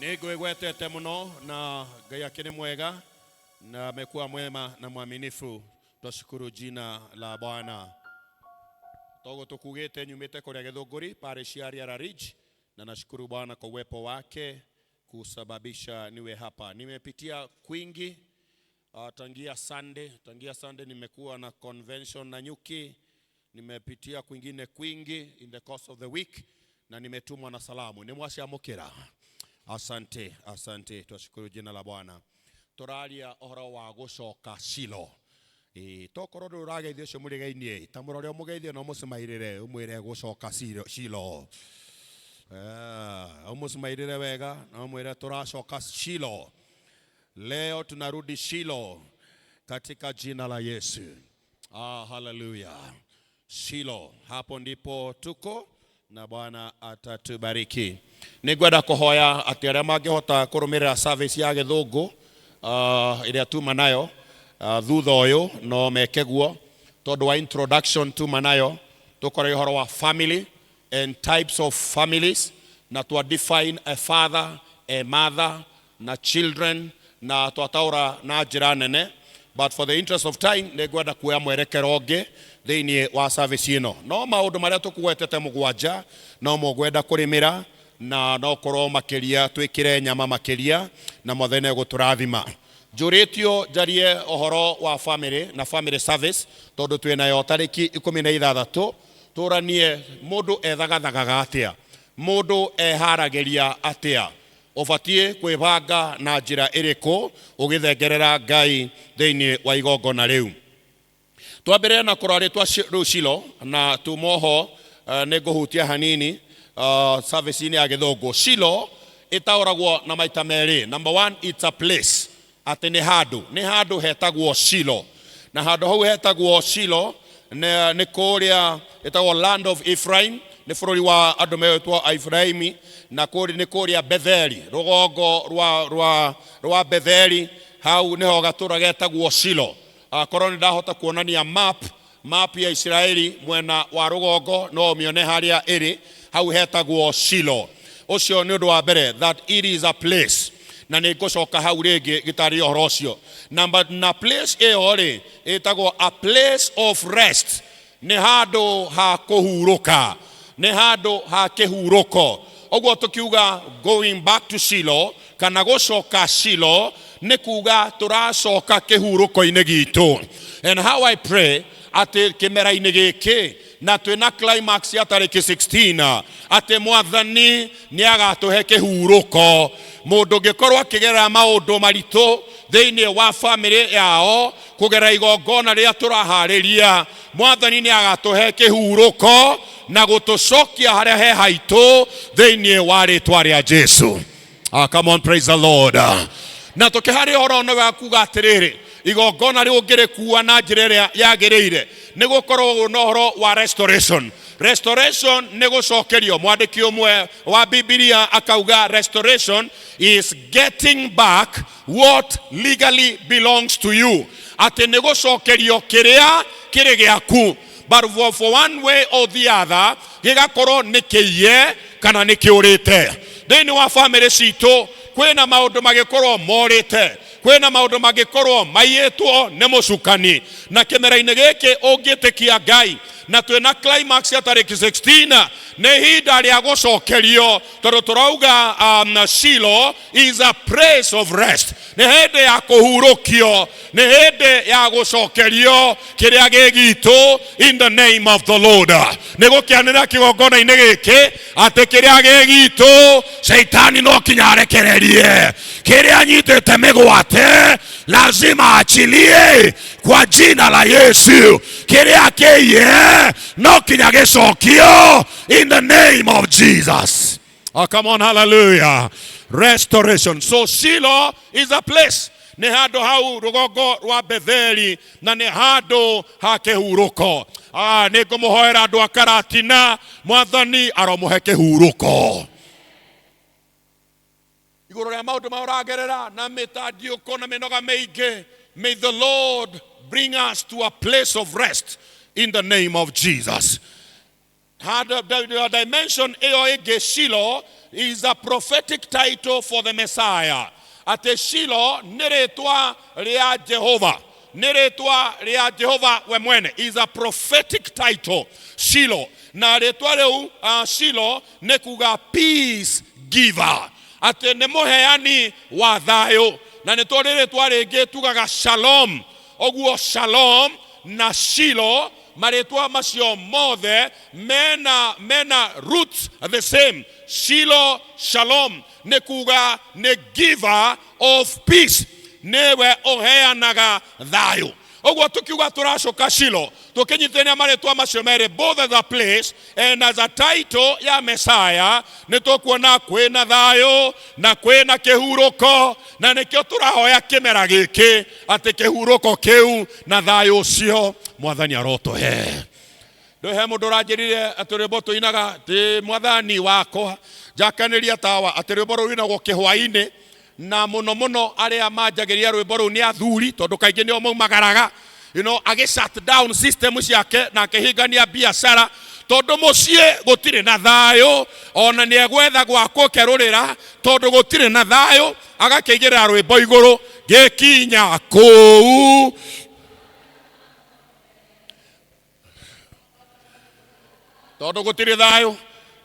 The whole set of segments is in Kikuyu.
Nĩ ngwĩgwetete mũno na Ngai akĩrĩ mwega na amekuwa mwema na mwaminifu. Twashukuru jina la Bwana. Toguo tukugĩte nyumĩte kũrĩa Gĩthũngũri parish ya Riara Ridge, na nashukuru Bwana kwa uwepo wake kusababisha niwe hapa. Nimepitia kwingi tangia Sunday nimekuwa na convention na nyuki, nimepitia kwingine kwingi in the course of the week na nimetumwa na salamu. Nĩ mwaciamũkĩra? Asante, asante, twashukuru jina la Bwana. Tũraria ũhoro wa gũcoka Shilo. Ĩĩ, tokorwo ndũrĩ ũrageithio ũcio mũrĩgainie, ta mũrore ũmũgeithie na ũmũcimairĩre ũmwĩre gũcoka Shilo. Ũmũcimairĩre wega na ũmwĩre tũracoka Shilo. Leo tunarudi Shilo katika jina la Yesu. Ah, haleluya. Shilo, hapo ndipo tuko na Bwana atatubariki. Nĩngwenda kũhoya atĩ arĩa mangĩhota kũrũmĩrĩra service ya gĩthũngũ ĩrĩa tuma nayo thutha ũyũ no meke guo, tondũ wa introduction tuma nayo tũkora ũhoro wa family and types of families, na twa define a father, a mother na children, na twataũra na njĩra nene, but for the interest of time nĩ ngwenda kuoya mwerekero ũngĩ thĩinĩ wa service ĩno, no maũndũ marĩa tũkũgwetete mũgwanja no mũngwenda kũrĩmĩra na no korwo makĩria twĩkĩre nyama makĩria na Mwathani egũtũrathima. Njũrĩtio njarie ũhoro wa family na family service tondũ twĩnayo tarĩki 16. Tũranie mũndũ ethagathagaga atĩa, mũndũ eharagĩria atĩa, ũbatiĩ kwĩbanga na njĩra ĩrĩkũ ũgĩthengerera Ngai thĩinĩ wa igongona rĩu. Twambĩrĩre na kũrora rĩtwa rĩu Shilo, na tuma oho nĩ ngũhutia hanini service-inĩ ya gĩthũngũ. Shilo ĩtaũragwo na maita merĩ. Number one, it's a place, atĩ nĩ handũ, nĩ handũ hetagwo Shilo, na handũ hau hetagwo Shilo nĩ kũrĩa ĩtagwo land of Ephraim, nĩ bũrũri wa andũ metwo Aefraimi, na kũrĩ nĩ kũrĩa Betheli, rũgongo rwa Betheli, hau nĩho gatũra getagwo Shilo. Akorwo nĩ ndahota kuonania map ya Isiraeli mwena wa rũgongo, no ũmĩone harĩa ĩrĩ, hau hetagwo Shilo. Ũcio nĩ ũndũ wa mbere, that it is a place, na nĩ ngũcoka hau rĩngĩ gĩtarĩ ũhoro ũcio. Namba na place ĩyo rĩ ĩtagwo a place of rest, nĩ handũ ha kũhurũka, nĩ handũ ha kĩhurũko. Ũguo tũkiuga going back to Shilo kana gũcoka Shilo nĩ kuga tũracoka kĩhurũko-inĩ gitũ. And how I pray atĩ kĩmera-inĩ gĩkĩ na twĩna climax ya tarĩki 16, atĩ Mwathani nĩ agatũhe kĩhurũko. Mũndũ ũngĩkorwo akĩgerera maũndũ maritũ thĩinĩ wa famĩlĩ yao, kũgerera igongona rĩrĩa tũraharĩria, Mwathani nĩ agatũhe kĩhurũko na gũtũcokia harĩa he haitũ thĩinĩ wa rĩtwa rĩa Jesu. Ah, come on, praise the Lord. Na tũkĩharĩa ũhoro nĩ wa kuga atĩrĩrĩ, igongona rĩu ũngĩrĩkua na njĩra ĩrĩa yagĩrĩire, nĩ gũkorwo na ũhoro wa restoration. Restoration nĩ gũcokerio. Mwandĩki ũmwe wa Bibilia akauga restoration is getting back what legally belongs to you, atĩ nĩ gũcokerio kĩrĩa kĩrĩ gĩaku, but for one way or the other gĩgakorwo nĩ kĩiye kana nĩ kĩũrĩte. Thĩinĩ wa famĩlĩ citũ kwĩna maũndũ magĩkorwo morĩte, kwĩna maũndũ mangĩkorwo maiyĩtwo nĩ mũcukani, na kĩmera-inĩ gĩkĩ ũngĩtĩkia Ngai na twĩna climax ya tarĩki 16, nĩ ihinda rĩa gũcokerio, tondũ tũrauga Shilo is a place of rest. Nĩ hĩndĩ ya kũhurũkio, nĩ hĩndĩ ya gũcokerio kĩrĩa gĩ gitũ in the name of the Lord. Nĩ gũkĩanĩra kĩgongona-inĩ gĩkĩ atĩ kĩrĩa gĩ gitũ Shaitani no kinya arekererie, kĩrĩa anyitĩte mĩgwate lazima achilie kwa jina la Yesu. Kĩrĩa kĩiye no kinya gĩcokio in the name of Jesus. Oh, come on, hallelujah. Restoration. So Shiloh is a place. Nĩ handũ hau rũgongo rwa Betheli na nĩ handũ ha kĩhurũko. Ah, nĩ ngũmũhoera andũ a Karatina, Mwathani aromũhe kĩhurũko. Igũrũ rĩa maũndũ ma ũragerera na mĩtandiũko na mĩnoga mĩingĩ, may the Lord bring us to a place of rest in the name of Jesus. Handũ dimension ĩyo ĩngĩ, Shilo is a prophetic title for the Messiah. Atĩ Shilo nĩ rĩtwa rĩa Jehova, nĩ rĩtwa rĩa Jehova we mwene, is a prophetic title Shilo. Na rĩtwa rĩu Shilo nĩ kuga peace giver, atĩ nĩ mũheani wa thayũ. Na nĩ tũrĩ rĩtwa rĩngĩ tugaga Shalom. Ũguo Shalom na Shilo, marĩtwa macio mothe mena roots the same. Shilo, Shalom nĩ kuga nĩ giver of peace, nĩwe ũheanaga thayũ. Ũguo tũkiuga tũracoka Shilo, tũkĩnyitithania marĩtwa macio merĩ, both as a place and as a title ya Messiah, nĩ tũkuona kwĩna thayũ na kwĩna kĩhurũko, na nĩkĩo tũrahoya kĩmera gĩkĩ atĩ kĩhurũko kĩu na thayũ ũcio Mwathani arotũhe. Ndũhe mũndũ ũranjĩrire atĩ rwĩmbo tũinaga ti Mwathani wakwa njakanĩria tawa, atĩ rwĩmbo rũu rũinagwo kĩhwainĩ, na mũno mũno arĩa manjagĩria rwĩmbo rũu nĩ athuri, tondũ kaingĩ nĩo maumagaraga, agĩ shut down system ciake na akĩhingania biacara, tondũ mũciĩ gũtirĩ na thayũ, ona nĩ egwetha gwa gũkerũrĩra tondũ gũtirĩ na thayũ, agakĩigĩrĩra rwĩmbo igũrũ gĩkinya kũu. Tondũ gũtirĩ thayũ.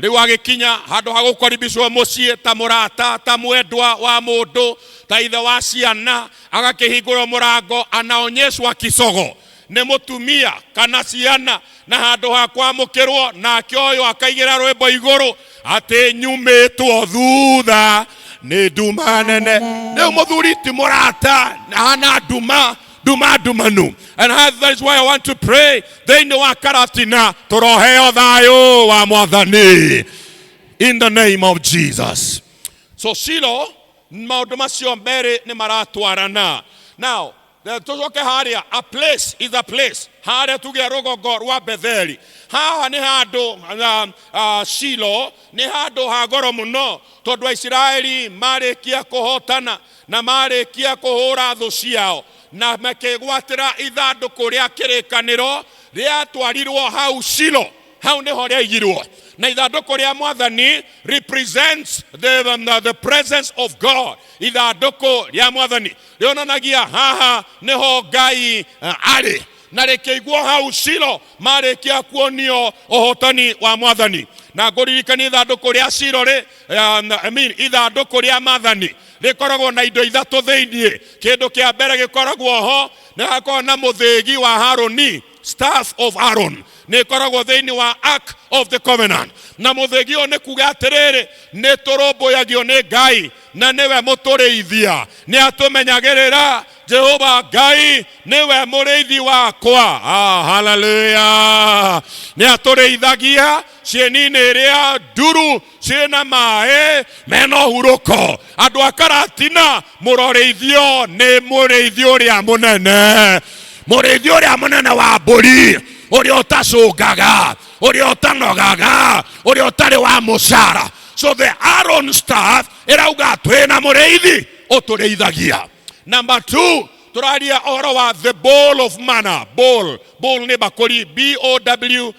Rĩu agĩkinya handũ ha gũkaribicwo mũciĩ ta mũrata, ta mwendwa wa mũndũ, ta ithe wa ciana, agakĩhingũrwo mũrango, anaonyeshwa kisogo nĩ mũtumia kana ciana, na handũ ha kwamũkĩrwo nake ũyũ akaigĩra rwĩmbo igũrũ atĩ nyumĩtwo thutha nĩ nduma nene. Rĩu mũthuri ti mũrata, hana nduma, nduma ndumanu. And that is why I want to pray thĩinĩ wa Karatina tũroheo thayũ wa Mwathani in the name of Jesus. So Shilo, maũndũ macio merĩ nĩ maratwarana. Now tũcoke harĩa, a place is a place. Harĩa tuge rũgongo rwa Betheli, haha nĩ handũ Shilo nĩ handũ ha goro mũno, tondũ Aisiraeli marĩkia kũhotana na marĩkia kũhũra thũ ciao na makĩgwatĩra ithandũkũ rĩa kĩrĩkanĩro rĩatwarirwo hau Shilo. Hau nĩho rĩaigirwo, na ithandũkũ rĩa Mwathani represents the presence of God. Ithandũkũ rĩa Mwathani rĩonanagia haha nĩho Ngai arĩ, na rĩkĩigwo hau Shilo marĩkia kuonio ũhotani wa Mwathani. Na ngũririkania ithandũkũ rĩa Shilo rĩ, I mean, ithandũkũ rĩa Mwathani rĩkoragwo na indo ithatũ thĩiniĩ. Kĩndũ kĩa mbere gĩkoragwo ho nĩ hakoragwo na mũthĩgi wa Harũni, staff of Aaron, nĩ ĩkoragwo thĩinĩ wa Ark of the Covenant. Na mũthĩgi ũyũ nĩ kuga atĩrĩrĩ, nĩ tũrũmbũyagio nĩ Ngai na nĩwe mũtũrĩithia, nĩ atũmenyagĩrĩra. Jehova Ngai nĩwe mũrĩithi wakwa. Hallelujah. Nĩ atũrĩithagia cieni-inĩ ĩrĩa nduru ciĩna maĩ mena ũhurũko. Andũ a Karatina mũrorĩithio nĩ mũrĩithi ũrĩa mũnene, mũrĩithi ũrĩa mũnene wa mbũri, ũrĩa ũtacũngaga, ũrĩa ũtanogaga, ũrĩa ũtarĩ wa mũcara. So the Aaron staff ĩrauga twĩna mũrĩithi ũtũrĩithagia. Number 2, tũraria ũhoro wa the bowl of manna. Bowl, bowl nĩ bakũri, B O W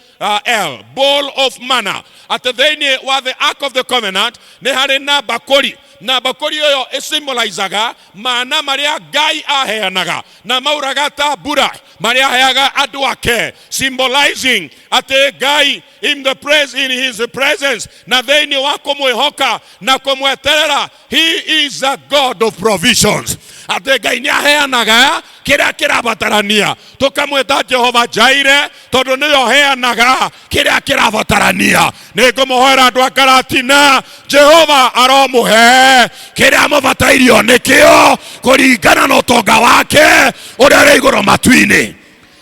L, bowl of manna. Atĩ thĩinĩ wa the Ark of the Covenant nĩ harĩ na bakũri, na bakũri ĩyo ĩsymbolizaga mana marĩa Ngai aheanaga na mauraga ta mbura marĩa aheaga andũ ake, symbolizing atĩ Ngai in the praise, in his presence, na thĩinĩ wa kũmwĩhoka na kũmweterera, he is a God of provisions. Atĩ Ngai nĩ aheanaga kĩrĩa kĩrabatarania. Tũkamwĩta Jehova Jaire tondũ nĩwe ũheanaga kĩrĩa kĩrabatarania. Nĩ ngũmũhoera andũ a Karatina, Jehova aromũhe kĩrĩa mũbatairio nĩkĩo kũringana na ũtonga wake ũrĩa ũrĩ igũrũ matu-inĩ.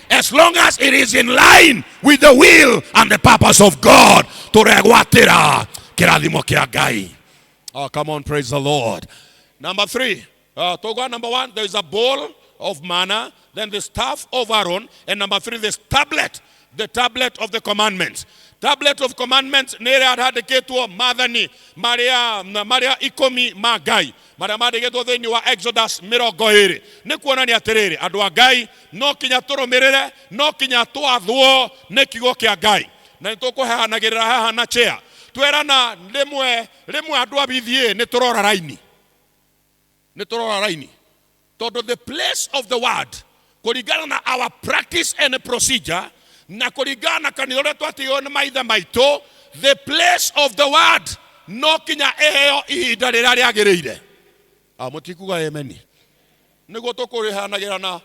As long as it is in line with the will and the purpose of God, tũregwatĩra kĩrathimo kĩa Ngai. Oh, come on, praise the Lord. Number 3, Toga, number 1, there is a bowl of manna, then the staff of Aaron, and number 3, this tablet, the tablet of the commandments. Tablet of commandments nĩ ĩrĩa yandĩkĩtwo maathani marĩa ikũmi ma Ngai, marĩa mandĩkĩtwo thĩinĩ wa Exodus mĩrongo ĩrĩ. Nĩ kuonania atĩrĩrĩ, andũ a Ngai no kinya tũrũmĩrĩre, no kinya twathwo nĩ kiugo kĩa Ngai. Na nĩ tũkũheanagĩrĩra haha na chair. Twerana rĩmwe rĩmwe andũ a BVA nĩ tũrora raini, nĩ tũrora raini tondũ the place of the word kũringana na our practice and procedure na kũringana na kanitha ũrĩa twatigĩrwo nĩ maithe maitũ, the place of the word no kinya ĩheo ihinda rĩrĩa rĩagĩrĩire. Ah, mũtikuga ameni. Nĩguo tũkũrĩhanagĩra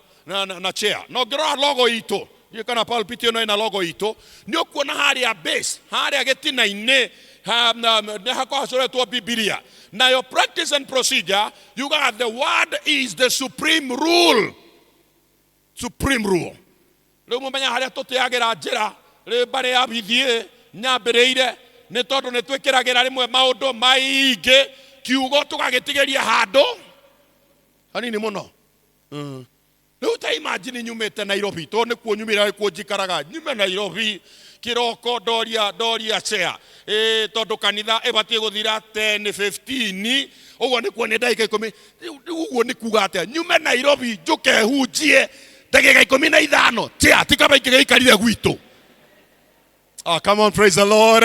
na chair. Na ũngĩrora logo itũ, ndiũĩ kana pulpit ĩno ĩna logo itũ, nĩ ũkuona harĩa base, harĩa gĩtina-inĩ, nĩ hakoragwo hacoretwo Bibilia. Nayo practice and procedure yugaga the word is the supreme rule. Supreme rule. Rĩu mũmenya harĩa tũteagĩra njĩra rĩ mbarĩ ya BVA nyambĩrĩire nĩ tondũ nĩ twĩkĩragĩra rĩmwe maũndũ maingĩ kiugo tũgagĩtigĩria handũ hanini mũno. Rĩu ta imagine nyumĩte Nairobi, tondũ nĩkuo nyumĩra, nĩkuo njikaraga, nyume Nairobi kĩroko ndoria ndoria chair, ĩ tondũ kanitha ĩbatiĩ gũthira 10:15, ũguo nĩkuo nĩ ndagĩka ikũmi. Rĩu ũguo nĩ kuga atĩa? Nyume Nairobi njũke hunjie ndagĩka 15, chair ti kaba ingĩgĩikarire gwitũ. Ah, come on, praise the Lord.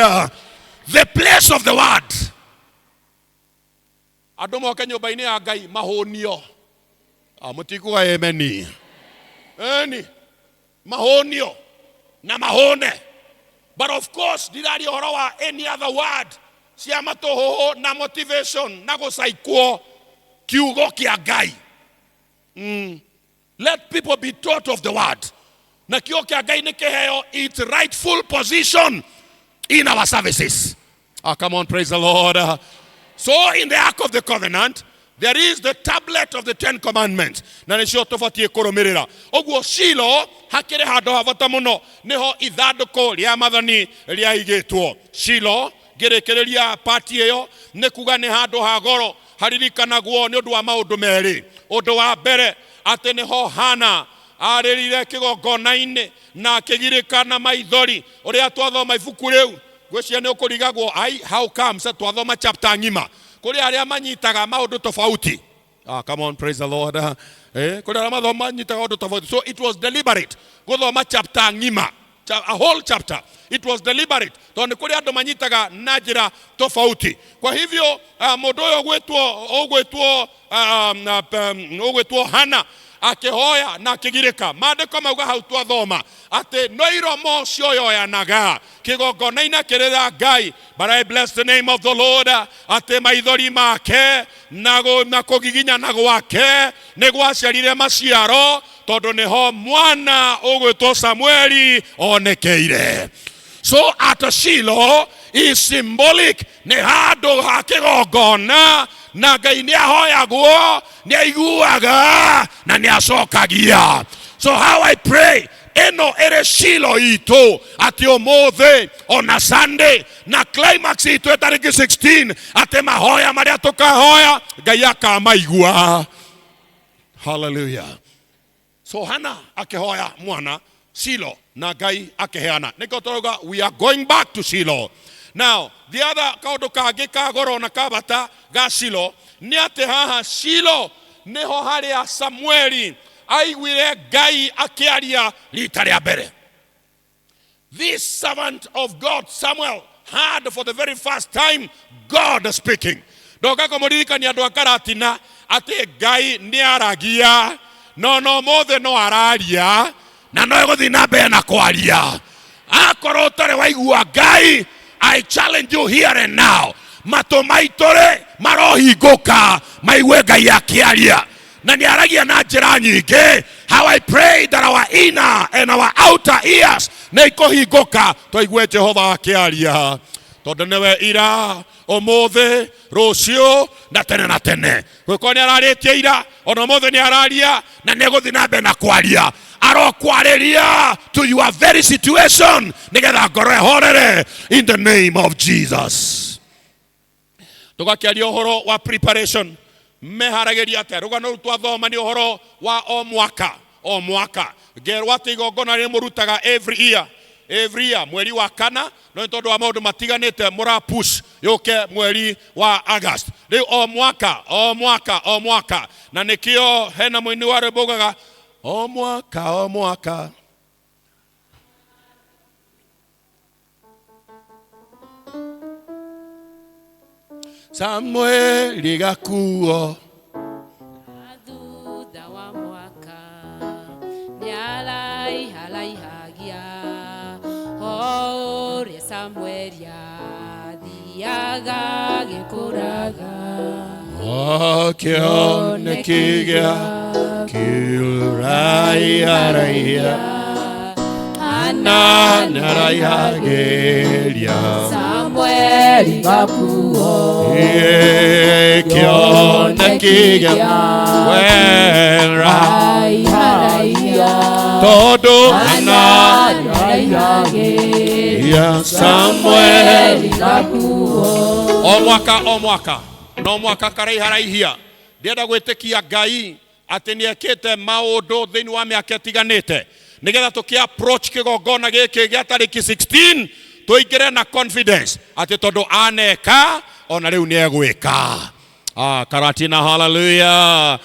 The place of the word. Andũ moke nyũmba-inĩ ya Ngai mahũnio. Ah, mũtikuga ameni. Eni mahũnio na mahũne. But of course ndiraria ũhoro wa any other word cia matũhũhũ na motivation na gũcaikwo kiugo kĩa Ngai. Let people be taught of the word. Na kiugo kĩa Ngai nĩ kĩheo its rightful position in our services. Ah, come on, praise the Lord. So in the Ark of the Covenant, there is the tablet of the Ten Commandments. Na nĩcio tũbatiĩ kũrũmĩrĩra. Ũguo Shilo hakĩrĩ handũ ha bata mũno, nĩho ithandũkũ rĩa mathani rĩaigĩtwo. Shilo ngĩrĩkĩrĩria pati ĩyo nĩ kuga nĩ handũ ha goro haririkanagwo nĩ ũndũ wa maũndũ merĩ. Ũndũ wa mbere atĩ nĩho Hana arĩrire kĩgongona-inĩ na akĩgirĩka na maithori. Ũrĩa twathoma ibuku rĩu ngwĩciria nĩ ũkũrigagwo, ai, how comes twathoma chapter ng'ima? Kũrĩ arĩa manyitaga maũndũ tofauti. Ah, come on, praise the Lord. Kũrĩ arĩa mathoma manyitaga ũndũ tofauti. So it was deliberate gũthoma chapter ng'ima, a whole chapter. It was deliberate tondũ nĩ kũrĩ andũ manyitaga na njĩra tofauti. Kwa hivyo mũndũ ũyũ ũgwĩtwo Hana akĩhoya na akĩgirĩka. Maandĩko mauga hau twathoma atĩ no iromo cioyoyanaga kĩgongona-inĩ akĩrĩra Ngai. But I bless the name of the Lord atĩ maithori make na kũgiginyana gwake nĩ gwaciarire maciaro, tondũ nĩho mwana ũgwĩtwo Samueli onekeire. So at Shilo is symbolic, nĩ handũ ha kĩgongona na Ngai nĩ ahoyagwo, nĩ aiguaga na nĩ acokagia. So how I pray ĩno ĩrĩ Shilo itũ atĩ ũmũthĩ ona Sunday na climax itũ tarĩki 16 atĩ mahoya marĩa tũkahoya Ngai akamaigua. Hallelujah. So Hana akĩhoya mwana Shilo na Ngai akĩheana. Nĩkĩo tũrauga we are going back to Shilo. Now the other kaũndũ kangĩ ka goro na ka bata ga Shilo nĩ atĩ haha Shilo nĩho harĩa Samueli aiguire Ngai akĩaria rita rĩa mbere. This servant of God Samuel heard for the very first time God speaking. Ndoka kũmũririkania andũ a Karatina atĩ Ngai nĩ aragia no no mũthĩ no araria na no egũthiĩ na mbere na kwaria. Akorwo ũtarĩ waigua Ngai, I challenge you here and now, matũ maitũ rĩ marohingũka maigue Ngai akĩaria, na nĩ aragia na njĩra nyingĩ. How I pray that our inner and our outer ears nĩ ikũhingũka tũigue Jehova akĩaria, tondũ nĩwe ira, ũmũthĩ, rũciũ na tene na tene. Gũkorwo nĩ ararĩtie ira, ona ũmũthĩ nĩ araria na nĩ egũthiĩ na mbere na kwaria. Arokwarĩria to your very situation nĩgetha ngoro ĩhorere in the name of Jesus. Tũgakĩaria ũhoro wa preparation, meharagĩria atĩa? Rũgano rũu twathoma nĩ ũhoro wa o mwaka o mwaka, ngerwo atĩ igongona rĩ mũrutaga every year, every year mweri wa kana, no nĩ tondũ wa maũndũ matiganĩte mũra push yũke mweri wa August. Rĩu o mwaka o mwaka o mwaka, na nĩkĩo hena mũini wa rwĩmbo ugaga o mwaka o mwaka. Samueli gakuo. Thutha wa mwaka nĩaraiharaihagia o ũrĩa Samueli athiaga agĩkũraga. Kĩoneki gĩa kĩũraiharaihia na nĩaraihagĩria. Samueli gakuo. Kĩoneki gĩa wera Raiharaihia tondũ Hana nĩaraihagĩria ya Samueli gakuo. O mwaka o mwaka no mwaka karaiharaihia. Ndĩrenda gwĩtĩkia Ngai atĩ nĩ ekĩte maũndũ thĩinĩ wa mĩaka ĩtiganĩte nĩgetha tũkĩ approach kĩgongona gĩkĩ gĩa tarĩki 16 tũingĩre na confidence atĩ tondũ aneka ona rĩu nĩ egwĩka. Ah, Karatina, hallelujah.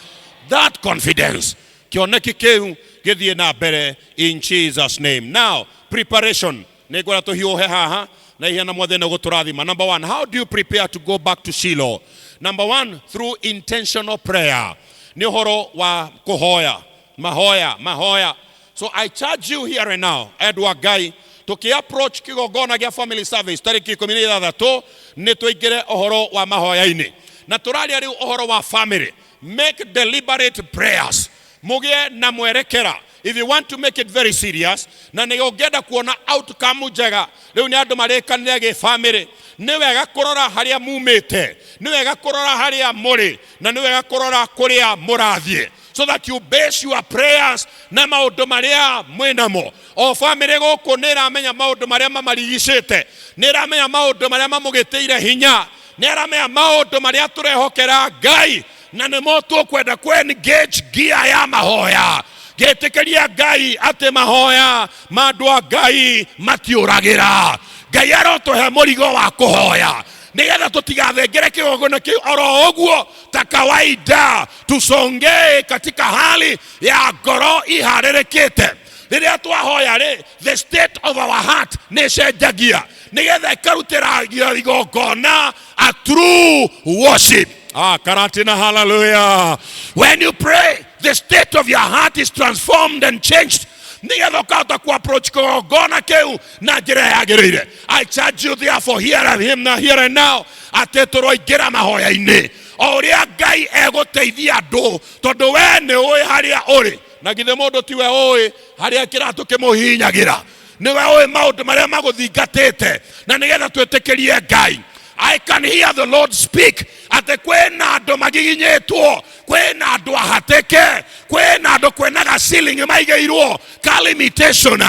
That confidence, kĩoneki kĩu gĩthiĩ na mbere in Jesus name. Now preparation, nĩ ngwenda tũhiũhe haha na ihenya mwathani nĩ gũtũrathima. Number one, how do you prepare to go back to Shiloh? Number one, through intentional prayer. Nĩ ũhoro wa kũhoya, mahoya, mahoya. So I charge you here and now, Edward Ngai, tũkĩ approach kĩgongona gĩa family service tarĩki 16 nĩ tũingĩre ũhoro wa mahoya-inĩ. Na tũraria rĩu ũhoro wa family. Make deliberate prayers. Mũgĩe na mwerekera. If you want to make it very serious, na nĩ ũngĩenda kuona outcome njega, rĩu nĩ andũ marĩkanĩre gĩbamĩrĩ. Nĩ wega kũrora harĩa mumĩte, nĩ wega kũrora harĩa mũrĩ, na nĩ wega kũrora kũrĩa mũrathiĩ, so that you base your prayers na maũndũ marĩa mwĩnamo. O bamĩrĩ gũkũ nĩ ĩramenya maũndũ marĩa mamarigicĩte, nĩ ĩramenya maũndũ marĩa mamũgĩtĩire hinya, nĩ ĩramenya maũndũ marĩa tũrehokera Ngai, na nĩmo tũkwenda kũ engage gear ya mahoya. Ngĩtĩkĩria Ngai atĩ mahoya ma andũ a Ngai matiũragĩra. Ngai arotũhe mũrigo wa kũhoya nĩgetha tũtigathengere kĩgongona kĩu oro ũguo ta kawaida, tusongee katika hali ya ngoro iharĩrĩkĩte. Rĩrĩa twahoya rĩ, the state of our heart nĩ ĩcenjagia nĩgetha ĩkarutĩra igongona a true worship. Ah, Karatina, hallelujah. When you pray, the state of your heart is transformed and changed. Nĩgetha ũkahota ku approach kĩgongona kĩu na njĩra yagĩrĩire. I charge you therefore here and him now, here and now, atĩ tũroingĩra mahoya-inĩ o ũrĩa Ngai egũteithia andũ, tondũ we nĩ ũĩ harĩa ũrĩ, na githĩ mũndũ tiwe ũĩ harĩa kĩratũ kĩmũhihinyagĩra, nĩwe ũĩ maũndũ marĩa magũthingatĩte, na nĩgetha twĩtĩkĩrie Ngai. I can hear the Lord speak atĩ kwĩna andũ magiginyĩtwo, kwĩna andũ ahatĩke, kwĩna andũ kwĩna ga ceiling maigĩirwo ka limitation,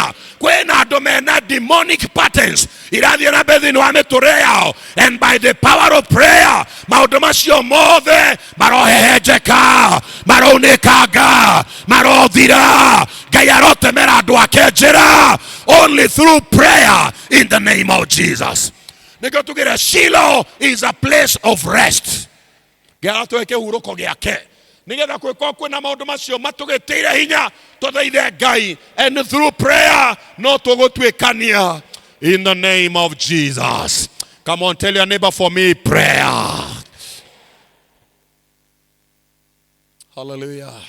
kwĩna andũ mena demonic patterns irathiĩ na mbere thĩinĩ wa mĩtũrĩre yao, and by the power of prayer maũndũ macio mothe marohehenjeka, marounĩkanga, marothira. Ngai arotemera andũ ake njĩra only through prayer in the name of Jesus. Nĩkĩo tugire Shiloh is a place of rest. Ngai aratũhe kĩhurũko gĩake nĩgetha kwĩkorwo kwĩna maũndũ macio matũgĩtĩire hinya tũthaithe Ngai, and through prayer no tũgũtuĩkania in the name of Jesus. Come on, tell your neighbor for me, prayer. Hallelujah.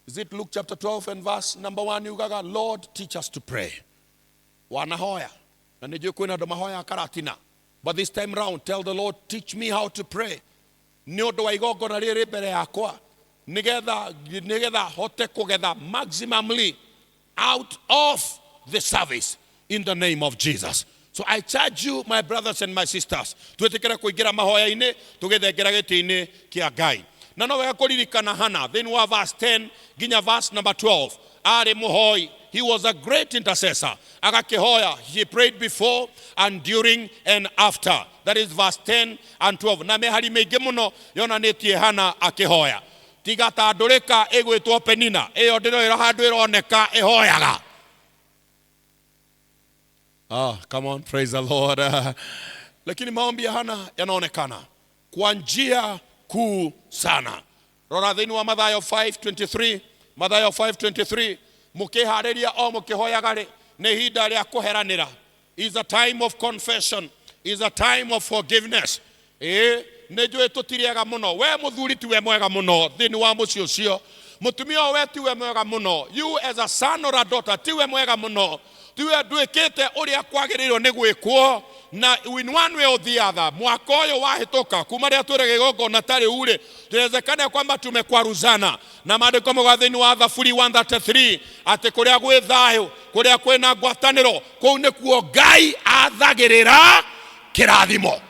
Is it Luke chapter 12 and verse number 1? Yugaga, Lord, teach us to pray. Wanahoya. Na nĩnjũĩ kwĩna andũ mahoya Karatina. But this time round, tell the Lord, teach me how to pray. Nĩ ũndũ wa igongona rĩrĩ mbere yakwa, nĩgetha hote kũgetha maximumly out of the service in the name of Jesus. So I charge you, my brothers and my sisters, twĩtĩkĩre kũingĩra mahoya-inĩ tũgĩthengera gĩtĩ-inĩ kĩa Ngai. Na no wega kũririkana Hana thĩinĩ wa verse 10 nginya verse number 12, arĩ mũhoi. He was a great intercessor. Agakĩhoya, he prayed before and during and after. That is verse 10 and 12. Na mĩhari mĩingĩ mũno yonanĩtie Hana akĩhoya. Tiga ta ndũrĩka ĩgwĩtwo Penina, ĩyo ndĩroĩra handũ ĩroneka ĩhoyaga. Ah, come on, praise the Lord. Lakini maombi ya Hana yanaonekana kwa njia kuu sana. Rora thĩinĩ wa Mathayo 5:23, Mathayo 5:23, mũkĩharĩria o mũkĩhoyaga rĩ, nĩ ihinda rĩa kũheranĩra. Is a time of confession. Is a time of forgiveness. Ĩĩ, nĩ njũĩ tũtirĩ ega mũno. We mũthuri tiwe mwega mũno thĩinĩ wa mũciĩ ũcio. Mũtumia ũyũ we tiwe mwega mũno. You as a son or a daughter tiwe mwega mũno. Tiwe ndwĩkĩte ũrĩa kwagĩrĩirwo nĩ gwĩkwo na in one way or the other mwaka ũyũ wahĩtũka kuma rĩrĩa twĩre gĩgongona ta rĩu rĩ, inawezekana kwamba tumekwaruzana na maandĩko mauga thĩinĩ wa Thaburi 133 atĩ kũrĩa gwĩ thayũ, kũrĩa kwĩna ngwatanĩro, kũu nĩkuo Ngai athagĩrĩra kĩrathimo.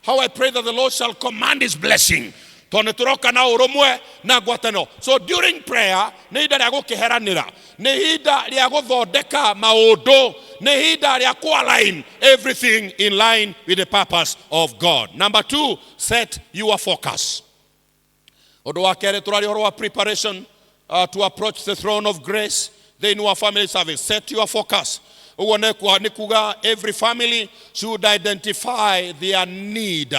How I pray that the Lord shall command his blessing, tondũ nĩ tũroka na ũrũmwe na ngwatanĩro. So during prayer nĩ ihinda rĩa gũkĩheranĩra, nĩ ihinda rĩa gũthondeka maũndũ, nĩ ihinda rĩa kũ-align everything in line with the purpose of God. Number two, set your focus. Ũndũ wa kerĩ, tũraria ũhoro wa preparation to approach the throne of grace thĩinĩ wa family service. Set your focus, ũguo nĩ kuga every family should identify their need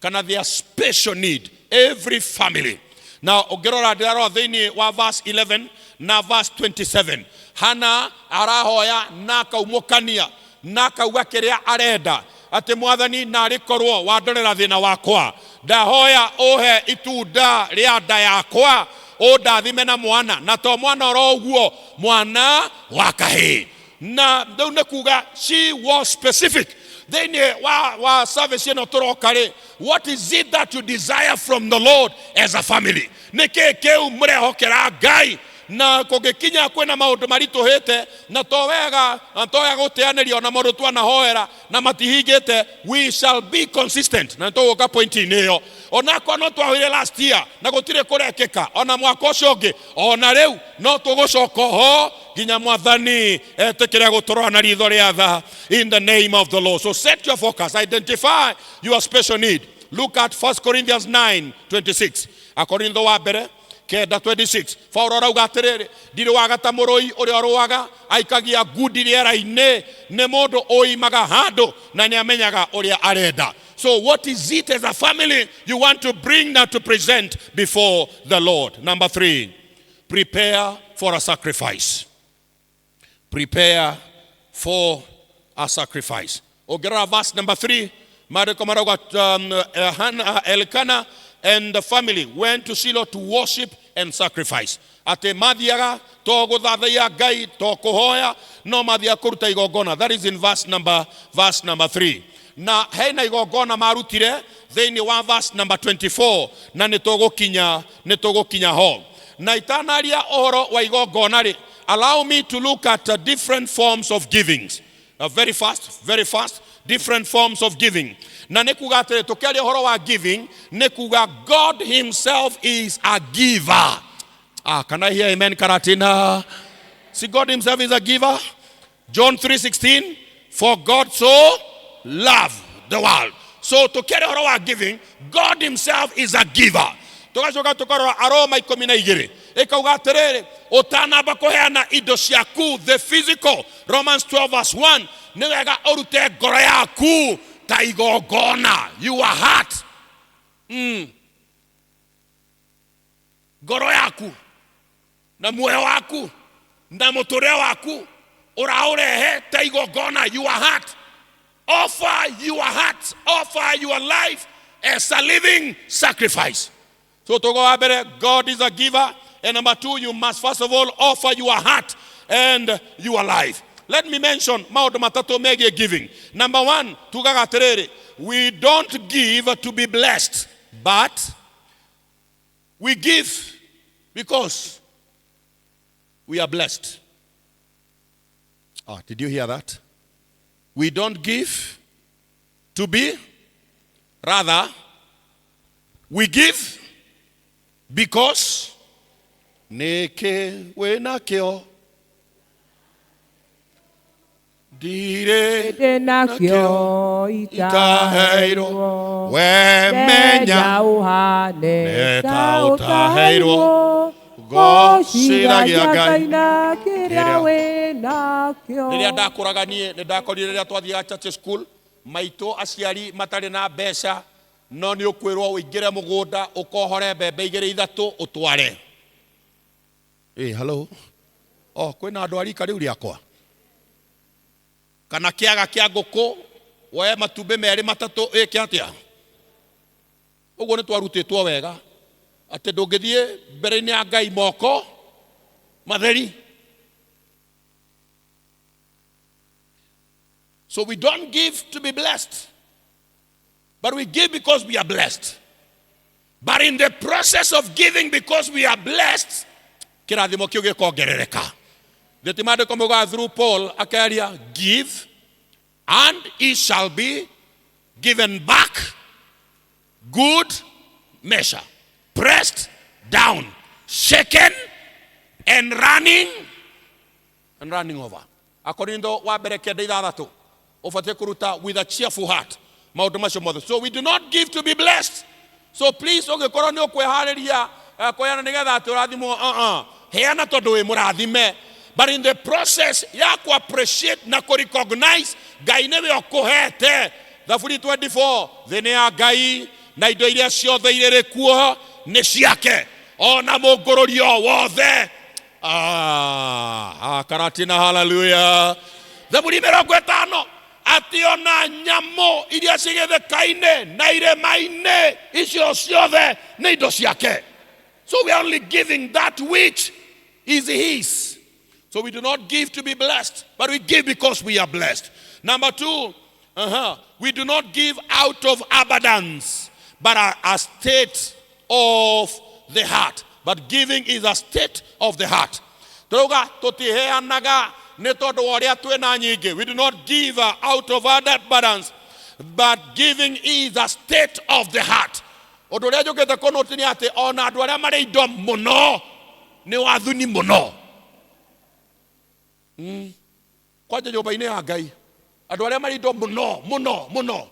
kana their special need, every family. Na ũngĩrora, ndĩrarora thĩinĩ wa verse 11 na verse 27, Hana arahoya na akaumũkania na akauga kĩrĩa arenda, atĩ Mwathani, narĩ korwo wandorera thĩna wakwa, ndahoya ũhe itunda rĩa nda yakwa, ũndathime na mwana, na to mwana oro ũguo, mwana wa kahĩĩ. Na rĩu nĩ kuga she was specific. Thĩinĩ wa service ĩno tũroka rĩ, what is it that you desire from the Lord as a family? Nĩ kĩĩ kĩu mũrehokera Ngai? Na kũngĩkinya kwĩna maũndũ maritũhĩte na to wega na to wega gũteanĩria ona maũndũ twanahoera na matihingĩte, we shall be consistent na nĩtũgũka point-inĩ ĩyo. Onakorwo no twahoire last year na gũtirĩ kũrekĩka, ona mwaka ũcio ũngĩ, ona rĩu no tũgũcoka ho nginya Mwathani etĩkĩre gũtũrora na ritho rĩa tha, in the name of the Lord. So set your focus, identify your special need. Look at 1 Corinthians 9:26, Akorintho wa mbere 9:26. Paulo arauga atĩrĩrĩ, ndirĩ waga ta mũrũi ũrĩa ũrũaga aikagia ngundi rĩera-inĩ, nĩ mũndũ ũimaga handũ na nĩ amenyaga ũrĩa arenda. So what is it as a family you want to bring now to present before the Lord? Number three, prepare for a sacrifice. Prepare for a sacrifice. Ũngĩrora verse number 3, maandĩko marauga Hannah, Elkanah and the family went to Shiloh to worship and sacrifice, atĩ mathiaga to gũthathaiya Ngai, to kũhoya, no mathiaga kũruta igongona. That is in verse number 3. Na hena igongona marutire thĩinĩ wa verse number 24, na nĩ tũgũkinya ho. Na itanaria ũhoro wa igongona rĩ, allow me to look at different forms of givings very fast, very fast. Different forms of giving, na nĩ kuga atĩrĩ, tũkĩaria ũhoro wa giving, nĩ kuga God himself is a giver. Ah, can I hear amen, Karatina? See, God himself is a giver. John 3:16, "For God so loved the world." So tũkĩaria ũhoro wa giving, God himself is a giver. Tũgacoka tũkarora Aroma 12, ĩkauga atĩrĩrĩ, ũtanamba kũheana indo ciaku, the physical, Romans 12 verse 1, nĩ wega ũrute ngoro yaku ta igongona, your heart, ngoro yaku na muoyo waku na mũtũrĩre waku ũraũrehe ta igongona. Your heart, offer your heart, offer your life as a living sacrifice. So to go mbere, God is a giver, and number two, you must first of all offer your heart and your life. Let me mention maũndũ matatũ megiĩ giving. Number one, tugaga atĩrĩrĩ, we don't give to be blessed, but we give because we are blessed. Ah, did you hear that? We don't give to be, rather, we give because nĩkĩ wĩnakĩo ndirĩ Ndĩ nakĩo itaheirwo itaheirwo. We menya menya ũhane nĩ ta ta ũtaheirwo. ũtaheirwo. Gocithagia Gocithagia Ngai Ngai na kĩrĩa kĩrĩa wĩ nakĩo. Rĩrĩa ndakũraga niĩ, nĩ ndakorire rĩrĩa twathiaga church school, maitũ aciari matarĩ na mbeca, no nĩ ũkwĩrwo ũingĩre mũgũnda ũkohore mbembe igĩrĩ ithatũ ũtware. Hey, hello. Oh, kwĩna andũ a rika rĩu rĩakwa kana kĩaga kĩa ngũkũ. Woe matumbĩ merĩ matatũ ĩke atĩa? Ũguo nĩ twarutĩtwo wega atĩ ndũngĩthiĩ mbere-inĩ ya Ngai moko matheri. So we don't give to be blessed, but we give because we are blessed. But in the process of giving because we are blessed, kĩrathimo kĩu gĩkongerereka. Thĩ maandĩko maugaga through Paul akeria, give and it shall be given back, good measure, pressed down, shaken and running and running over. Akorintho wa mbere kenda ithathatũ, ũbatiĩ kũruta with a cheerful heart maũndũ macio mothe. So we do not give to be blessed. So please, ũngĩkorwo nĩ ũkwĩharĩria kũheana nĩgetha atĩ ũrathimwo, uh-uh. Heana tondũ wĩ mũrathime, but in the process ya ku appreciate na kũ recognize Ngai nĩwe ũkũhete. Thaburi 24, thĩ nĩ ya Ngai na indo iria ciothe irĩ kuo nĩ ciake, ona mũngũrũrio wothe. Ah, karatina, haleluya. Thaburi 50, atĩ ona nyamũ iria ciĩ gĩthaka-inĩ na irĩma-inĩ, icio ciothe nĩ indo ciake. So we are only giving that which is his. So we do not give to be blessed, but we give because we are blessed. Number two, we do not give out of abundance, but a state of the heart. But giving is a state of the heart. Tũrauga tũtiheanaga nĩ tondũ wa ũrĩa twĩna nyingĩ. We do not give out of abundance, but giving is a state of the heart. Ũndũ ũrĩa njũkĩte kũnũti nĩ atĩ ona andũ arĩa marĩ indo mũno nĩ wathuni mũno. Kwanja nyũmba-inĩ ya Ngai andũ arĩa marĩ indo mũno mũno mũno.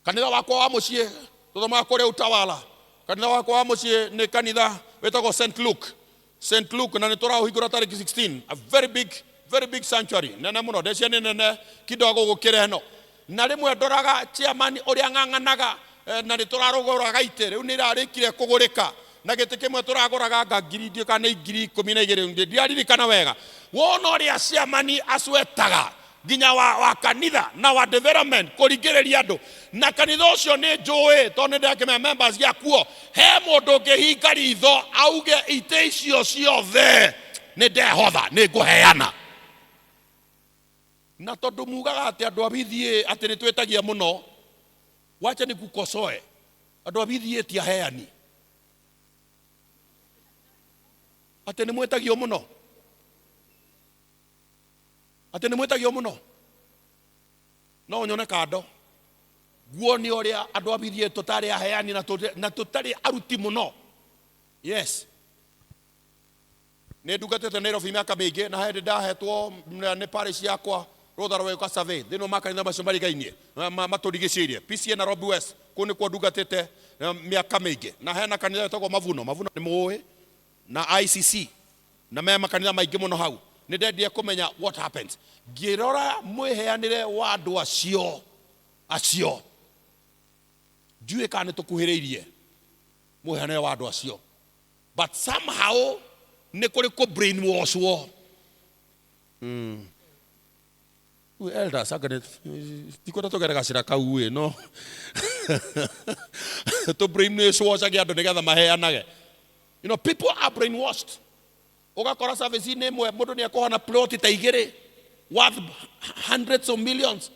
Kanitha wakwa wa mũciĩ tũthomaga kũrĩa Utawala. Kanitha wakwa wa mũciĩ nĩ kanitha wĩtagwo St Luke, St Luke, na nĩ tũraũhingũra tarĩki 16, a very big, very big sanctuary, nene mũno, ndecia nĩ nene kidogo gũkĩra ĩno. Na rĩmwe ndoraga chairman ũrĩa ng'ang'anaga, na nĩ tũrarũgũraga itĩ, rĩu nĩ irarĩkire kũgũrĩka, na gĩtĩ kĩmwe tũragũraga nga ngiri ndiũ kana nĩ 12,000, ndiraririkana wega. Wona ũrĩa chairman acwetaga nginya wa kanitha na wa development kũringĩrĩria andũ, na kanitha ũcio nĩ njũĩ tondũ nĩ ndakĩmenya members gĩakuo, he mũndũ ũngĩhinga ritho auge itĩ icio ciothe nĩ ndehotha, nĩ ngũheana. Na tondũ mugaga atĩ andũ a BDA atĩ nĩ twĩtagia mũno, wacha ni kukosoe, andũ a BDA ti aheani, atĩ nĩ mwĩtagio mũno, atĩ nĩ mwĩtagio mũno. No nyone kando nguo nĩ ũrĩa andũ a BDA tũtarĩ aheani na tũtarĩ aruti mũno. Yes, nĩ ndungatĩte Nairobi mĩaka mĩingĩ, na hĩndĩ ndahetwo nĩ parish yakwa rũtha rwa gwĩka survey thĩinĩ wa makanitha macio marigainie matũrigicĩirie, PCA Nairobi West, kũu nĩkuo ndungatĩte mĩaka mĩingĩ. Na hena kanitha wĩtagwo Mavuno, Mavuno nĩ mũĩ, na ICC, na me makanitha maingĩ mũno hau. Nĩ ndendire kũmenya what happens. Ngĩrora mwĩheanĩre wa andũ acio, ndiũĩ kana nĩ tũkuhĩrĩirie mwĩheanĩre wa andũ acio, but somehow nĩ kũrĩ kũ brainwashwo. Rĩu elders anga tikwenda tũgere gacĩra kau ĩ, no tũ brainwashage andũ nĩgetha maheanage. People are brainwashed. Ũgakora service-inĩ ĩmwe mũndũ nĩ ekũhana plot ta igĩrĩ worth hundreds of millions,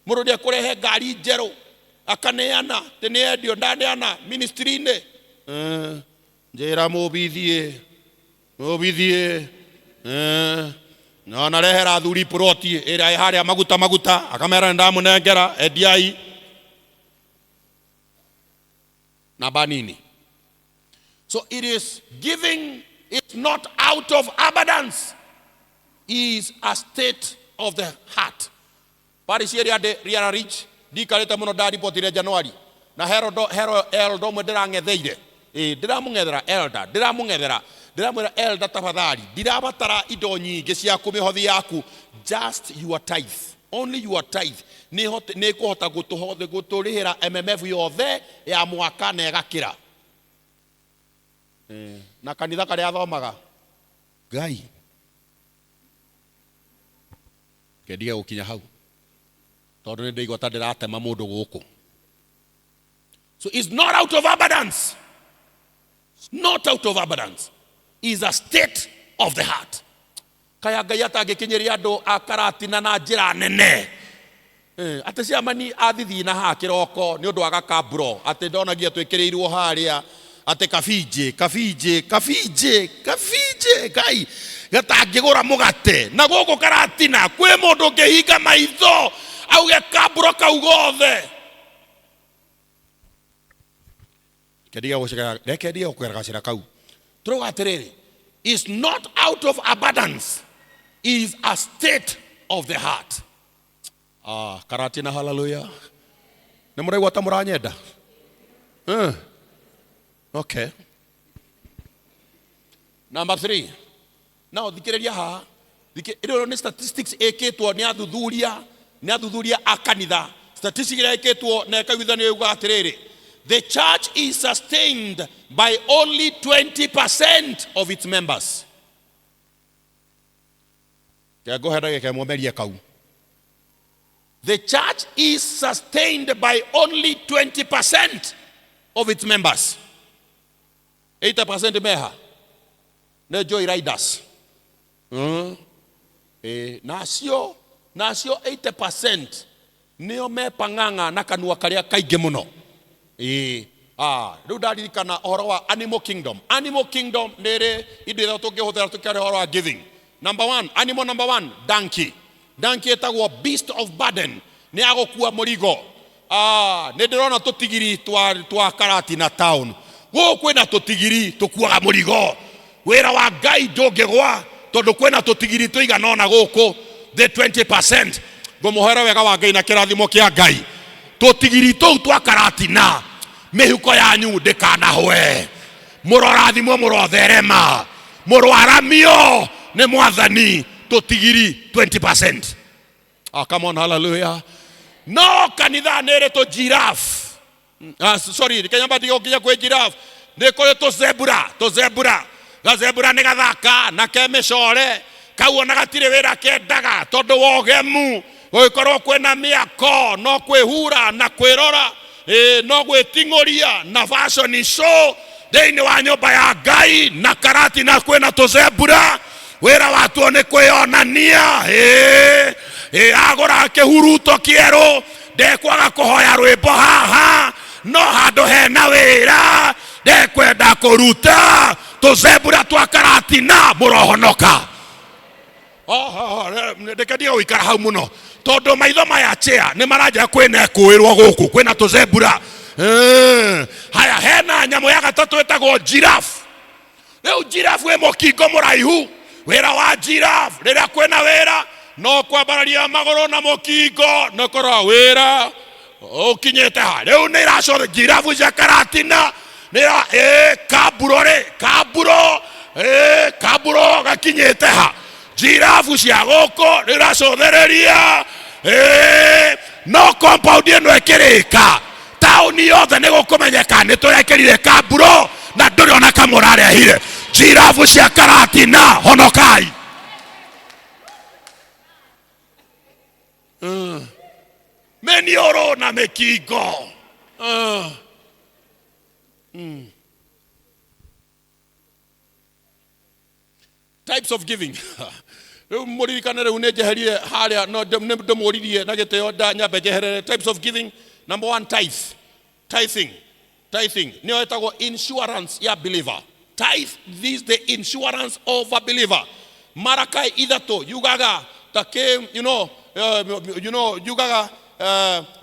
mũndũ nĩ ekũrehe ngari njerũ akaneana tĩ nĩ endio, ndaneana ministry-inĩ. Njĩra mũbithie mũbithie, na narehera athuri ploti ĩrĩa ĩ harĩa maguta maguta, akamera nĩ ndamũnengera, endiai namba nini. So it is giving is not out of abundance, is a state of the heart. Parish ĩrĩa ndĩ Riara Ridge, ndikarĩte mũno, ndaribotire January, na hero elder ũmwe ndĩrang'etheire, ĩ ndĩramũng'ethera elder, ndĩramũng'ethera, ndĩramwĩra, "Elder, tafadhali, ndirabatara indo nyingĩ ciaku, mĩhothi yaku, just your tithe, only your tithe nĩ ĩkũhota gũtũrĩhĩra MMF yothe ya mwaka na ĩgakĩra." Na kanitha karĩa athomaga Ngai kendige gũkinya hau. Tondũ nĩ ndĩigua ta ndĩratema mũndũ gũkũ. So it's not out of abundance. It's not out of abundance. It's a state of the heart. Kaya Ngai atangĩkinyĩria andũ a Karatina na njĩra nene. Atĩ ciamani athithina haha kĩroko nĩ ũndũ wa gakamburo atĩ ndonagia twĩkĩrĩirwo harĩa atĩ kabinjĩ kabinjĩ kabinjĩ kabinjĩ Ngai gatangĩgũra mũgate na gũkũ Karatina kwĩ mũndũ ũngĩhinga maitho auge kamburo kau gothe. Reke ndige gũcekera gacĩra kau. Tũrauga atĩrĩrĩ, is not out of abundance, is a state of the heart. Ah, Karatina, hallelujah. Nĩ mũraigua ta mũranyenda? Okay. Number 3. Now thikĩrĩria haha. Ĩno nĩ statistics ĩkĩtwo nĩ athuthuria, nĩ athuthuria a kanitha. Statistics ĩrĩa ĩkĩtwo na ĩkaiguithanio yugaga atĩrĩrĩ, the church is sustained by only 20% of its members. Reke ngũhe ndagĩka ĩmwe merie kau. The church is sustained by only 20% of its members. 80% meha nĩ joy riders. Nacio, nacio 80% nĩo mepang'ang'a na kanua karĩa kaingĩ mũno. Rĩu ndaririkana ũhoro wa Animal Kingdom. Animal Kingdom nĩ ĩrĩ indo iria tũngĩhũthĩra tũkĩaria ũhoro wa giving. Number 1, animal number 1, donkey. Donkey ĩtagwo beast of burden, nĩ ya gũkua mũrigo. Nĩ ndĩrona tũtigiri twa Karatina town. Gũkũ kwĩna tũtigiri tũkuaga mũrigo. Wĩra wa Ngai ndũngĩgwa tondũ kwĩna tũtigiri tũigana ũna gũkũ, the 20%. Ngũmũhoera wega wa Ngai na kĩrathimo kĩa Ngai. Tũtigiri tũu twa Karatina, mĩhuko yanyu ndĩkanahwe. Mũrorathimwo, mũrotherema, mũrwaramio nĩ Mwathani. Tũtigiri 20%. Come on, hallelujah. No kanitha nĩ ĩrĩ tũ giraffe. Sorry, reke nyambe ndige gũkinya kwĩ giraffe. Nĩ kũrĩ tũ zebra, tũ zebra. Gazebra nĩ gathaka na ke mĩcore. Kau ona gatirĩ wĩra kendaga tondũ wa ũgemu. Gũgĩkorwo kwĩna mĩako no kwĩhura na kwĩrora, no gwĩting'ũria na fashion show thĩinĩ wa nyũmba ya Ngai na Karatina kwĩna tũzebra. Wĩra watuo nĩ kwĩyonania. Agũra kĩhuruto kĩerũ ndekwaga kũhoya rwĩmbo haha, no handũ hena wĩra ndekwenda kũruta. Tũzebra twa Karatina mũrohonoka. Reke ndige gũikara hau mũno tondũ maitho maya chair nĩ maranjĩra kwĩna ĩkũĩrwo gũkũ kwĩna tũzebra. Haya, hena nyamũ ya gatatũ ĩtagwo giraffe. Rĩu giraffe wĩ mũkingo mũraihu. Wĩra wa giraffe rĩrĩa kwĩna wĩra no kwambararia magũrũ na mũkingo no kũrora wĩra ũkinyĩte ha. Rĩu nĩ iracore giraffe cia Karatina nĩ kamburo rĩ, kamburo, kamburo gakinyĩte ha. Giraffe cia gũkũ nĩ iracũthĩrĩria, no compound ĩno ĩkĩrĩka taũni yothe nĩ gũkũmenyeka nĩ tũrekĩrire kamburo na ndũrĩ ona kamwe ũrarehire. Giraffe cia Karatina, honokai. Mĩniũrũ na mĩkingo. Types of giving. Rĩu mũririkane rĩu nĩ njeherire harĩa, no nĩ ndĩmũririe na gĩtĩo nyambe njeherere. Types of giving. Number 1, tithe. Tithing. Tithing nĩyo ĩtagwo insurance ya believer. Tithe is the insurance of a believer. Marakai ithatũ yugaga ta kĩ, you know, you know, yugaga,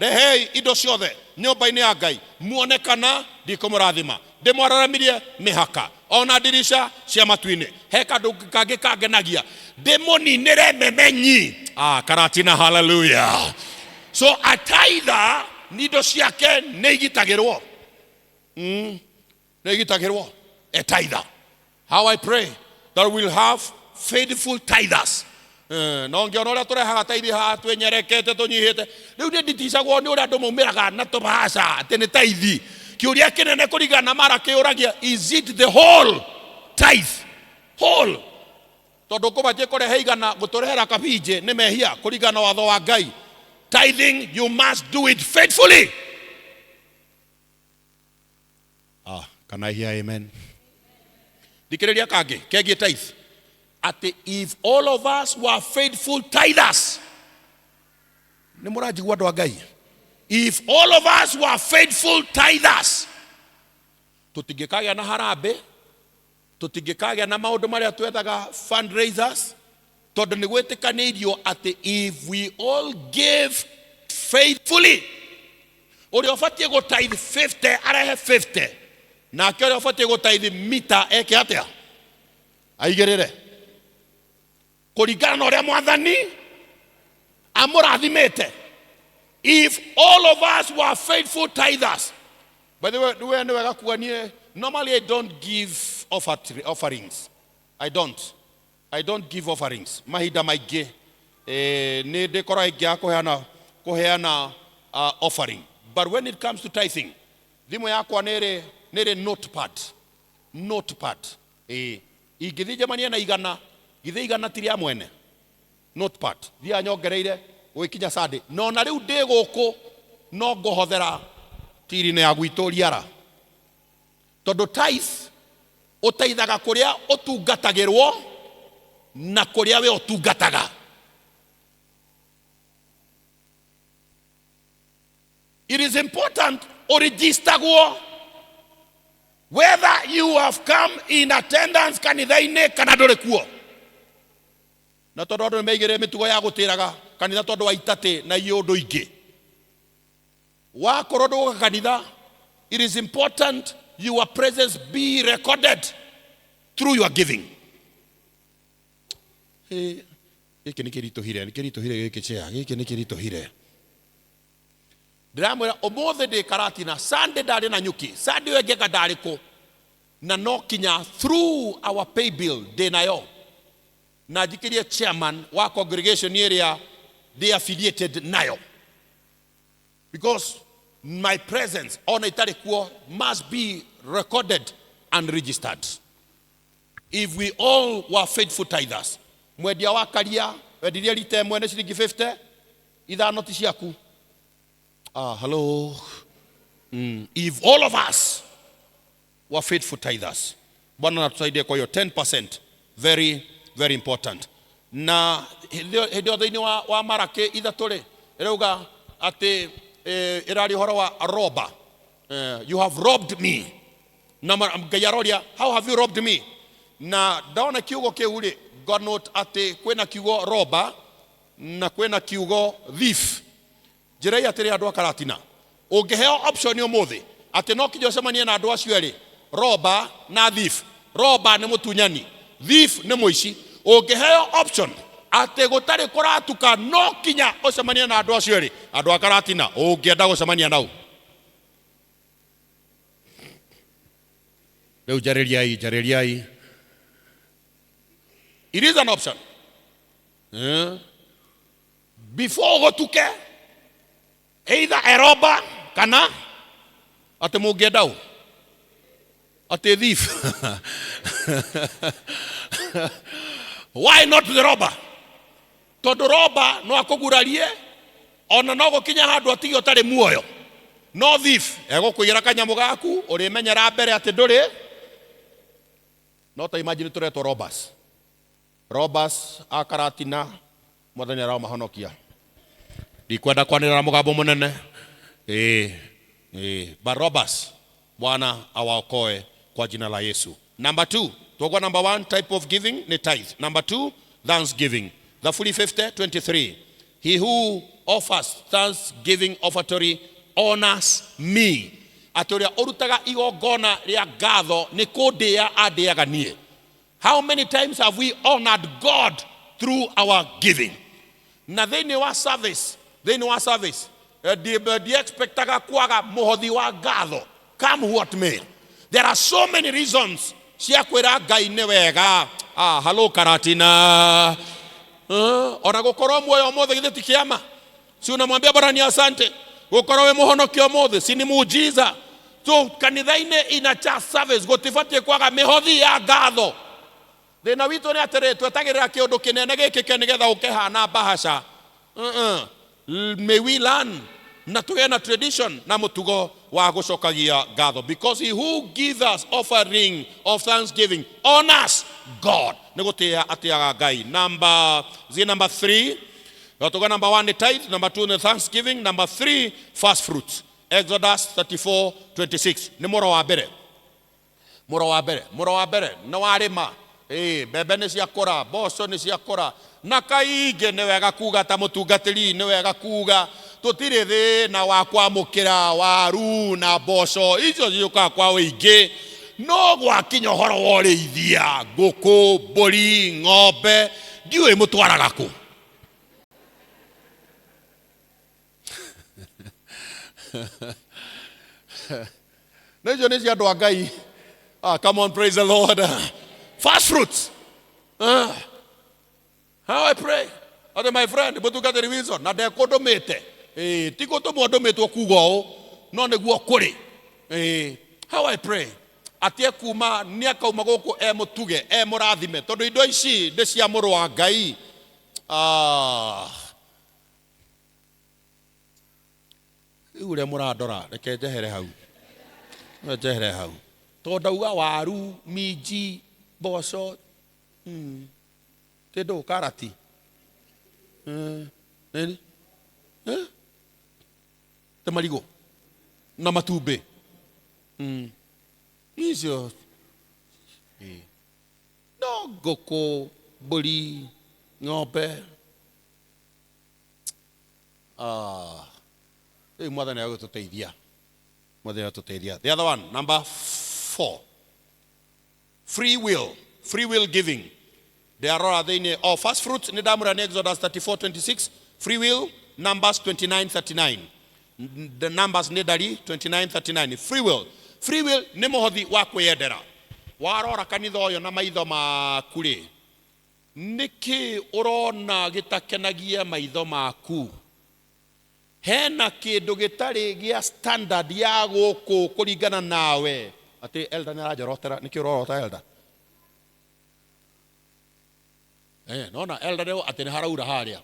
rehei indo ciothe nyũmba-inĩ ya Ngai muone kana ndikũmũrathima, ndĩmwararamirie mĩhaka ona ndirica cia matu-inĩ. He kandũ kangĩ kangenagia, ndĩmũninĩre memenyi. Karatina, hallelujah. So a tither indo ciake nĩ igitagĩrwo. Nĩ igitagĩrwo. A tither. How I pray that we'll have faithful tithers. No ngĩona ũrĩa tũrehaga taithi haha twĩnyerekete tũnyihĩte. Rĩu niĩ nditicagwo nĩ ũrĩa andũ maumĩraga na tũbaca atĩ nĩ taithi. Kĩũria kĩnene kũringana na mara kĩũragia, is it the whole tithe? Whole. Tondũ kũbatiĩ kũrehe igana, gũtũrehera kabinjĩ nĩ mehia kũringana na watho wa Ngai. Tithing, you must do it faithfully. Ah, can I hear amen? Thikĩrĩria kangĩ kegiĩ tithe atĩ if all of us were faithful tithers, nĩ mũranjigua andũ a Ngai? If all of us were faithful tithers, tũtingĩkagĩa na harambĩ, tũtingĩkagĩa na maũndũ marĩa twethaga fundraisers, tondũ nĩ gwĩtĩkanĩirio atĩ if we all give faithfully, ũrĩa ũbatiĩ gũtithe 50 arehe 50, nake ũrĩa ũbatiĩ gũtithe mita eke atĩa? Aigĩrĩre kũringana na ũrĩa mwathani amũrathimĩte. If all of us were faithful tithers. By the way, we nĩ wega kuga niĩ normally I don't give offerings. I don't give offerings mahinda maingĩ. Nĩ ndĩkoragwo ingĩaga kũheana offering, but when it comes to tithing, thimũ yakwa nĩ ĩrĩ notepad. Ingĩthiĩ njemanie na igana, githĩ igana ti rĩa mwene? Notepad thiaga nyongereire gũgĩkinya Sunday, no na rĩu ndĩ gũkũ no ngũhothera tiri-inĩ ya gwitũ riara, tondũ tithe ũteithaga kũrĩa ũtungatagĩrwo na kũrĩa we ũtungataga. It is important ũregistagwo whether you have come in attendance kanitha-inĩ kana ndũrĩ kuo. Na tondũ andũ nĩ meigĩrĩre mĩtugo ya gũtĩraga kanitha tondũ wa itatĩ na iũndũ ingĩ, wakorwo ndũgũka kanitha, it is important your presence be recorded through your giving. Gĩkĩ nĩ kĩritũhire, nĩ kĩritũhire gĩkĩ chair, gĩkĩ nĩ kĩritũhire. Ndĩramwĩra ũmũthĩ ndĩ Karatina, Sunday ndarĩ na nyuki, Sunday ĩyo ĩngĩ ndarĩ kũ, na no kinya through our pay bill ndĩ nayo na njikĩrie chairman wa congregation ĩrĩa ndĩ affiliated nayo, because my presence ona itarĩ kuo must be recorded and registered. If we all were faithful tithers, mwendia wa karia wendirie rita ĩmwe nĩ ciringi 50, ithano ti ciaku. Ah, hello. If all of us were faithful tithers, Bwana natusaidie. Kwa hiyo 10%, very very important. Na hĩndĩ ĩyo thĩinĩ wa Maraki 3 rĩ, ĩrauga atĩ ĩraria ũhoro wa roba. You have robbed me. Na Ngai aroria, "How have you robbed me?" Na ndona kiugo kĩu rĩ, nganote atĩ kwĩna kiugo roba na kwĩna kiugo thief. Njĩrai atĩrĩ, andũ a Karatina, ũngĩheo option ũmũthĩ atĩ no kinya ũcemanie na andũ acio erĩ, roba na thief, roba nĩ mũtunyani, thief nĩ mũici, ũngĩheo option atĩ gũtarĩ kũratuka no kinya ũcemanie na andũ acio erĩ, andũ a Karatina, ũngĩenda gũcemania nau? Rĩu njarĩriai, njarĩriai. It is an option, eh? Before gũtuke, either eroba kana atĩ mũngĩenda ũ atĩ thief. Why not the robber? Tondũ roba no akũgurarie, ona no gũkinya handũ atige ũtarĩ muoyo, no thief egũkũigĩra kanyamũ gaku ũrĩmenyera mbere atĩ ndũrĩ. No ta imagine tũretwo robbers, robbers a Karatina. Mwathani aramahonokia. Ndikwenda kwanĩrĩra mũgambo mũnene, ĩĩ ĩĩ, but robbers, Bwana awaokoe kwa jina la Yesu. Number two, togwa number one type of giving ni tithe. Number two, thanksgiving. Thaburi 50:23. He who offers thanksgiving offertory honors me. Atĩ ũrĩa ũrutaga igongona rĩa ngatho nĩ kũndĩĩa andĩaga niĩ. How many times have we honored God through our giving? Na thĩinĩ wa service, thĩinĩ wa service, ndiexpectaga kwaga mũhothi wa ngatho, come what may. There are so many reasons cia kwĩra Ngai nĩ wega. Ah, hello Karatina. Ona gũkorwo muoyo ũmũthĩ githĩ ti kĩama? Si unamwambia Bwana ni asante? Gũkorwo wĩ mũhonokio ũmũthĩ si ni muujiza? So kanitha-inĩ ina church service gũtibatiĩ kwaga mĩhothi ya ngatho. Thĩna witũ nĩ atĩrĩ, twetagĩrĩra kĩũndũ kĩnene gĩkĩke nĩgetha ũkĩhana mbahaca. May we learn na tũgĩe na tradition na mũtugo wa gũcokagia ngatho, because he who gives us offering of thanksgiving honors God. Nĩ gũtĩa atĩaga Ngai. Number zi number 3, tuga number 1 nĩ tithe, number 2 nĩ thanksgiving, number 3 first fruits. Exodus 34:26 nĩ mũro wa mbere, mũro wa mbere, mũro wa mbere nĩ warĩma, ĩĩ, mbembe nĩ ciakũra, mboco nĩ ciakũra, na kaingĩ nĩ wega kuga ta mũtungatĩri, nĩ wega kuga tũtirĩ thĩna wa kwamũkĩra waru na mboco, icio ciũkaga kwa ũingĩ, no gwakinya ũhoro wa ũrĩithia ngũkũ, mbũri, ng'ombe, ndiũĩ mũtwaraga kũ. Na icio nĩ cia andũ a Ngai. Ah, come on, praise the Lord. First fruits. Ah, how I pray. Ate my friend, mũtungatĩri Wilson, na ndekũndũmĩte. Ĩĩ, ti gũtũmwo ndũmĩtwo kuga ũũ, no nĩguo kũrĩ. Ĩĩ, how I pray. Atĩ ekuma, nĩ akauma gũkũ e mũtuge, e mũrathime, tondũ indo ici nĩ cia mũrũ wa Ngai. Ah. Rĩu ũrĩa mũrandora, reke njehere hau, reke njehere hau, tondũ ndauga waru, minji, mboco, kĩndũ karati, nini, te marigũ na matumbĩ, icio no ngũkũ, mbũri, ng'ombe. Ah, rĩu Mwathani agũtũteithia, Mwathani agũtũteithia. The other one, number 4, free will, free will giving. Ndĩrarora thĩinĩ, oh, first fruit nĩ ndamũra nĩ Exodus 34:26, free will Numbers 29:39. The Numbers nĩ ndari 29:39. Free will, free will nĩ mũhothi wa kwĩyendera. Warora kanitha ũyũ na maitho maku rĩ, nĩkĩ ũrona gĩtakenagia maitho maku? Hena kĩndũ gĩtarĩ gĩa standard ya gũkũ kũringana nawe. Atĩ elder nĩ aranjorotera, nĩkĩ ũrorota elder? Nona elder rĩu atĩ nĩ haraura harĩa.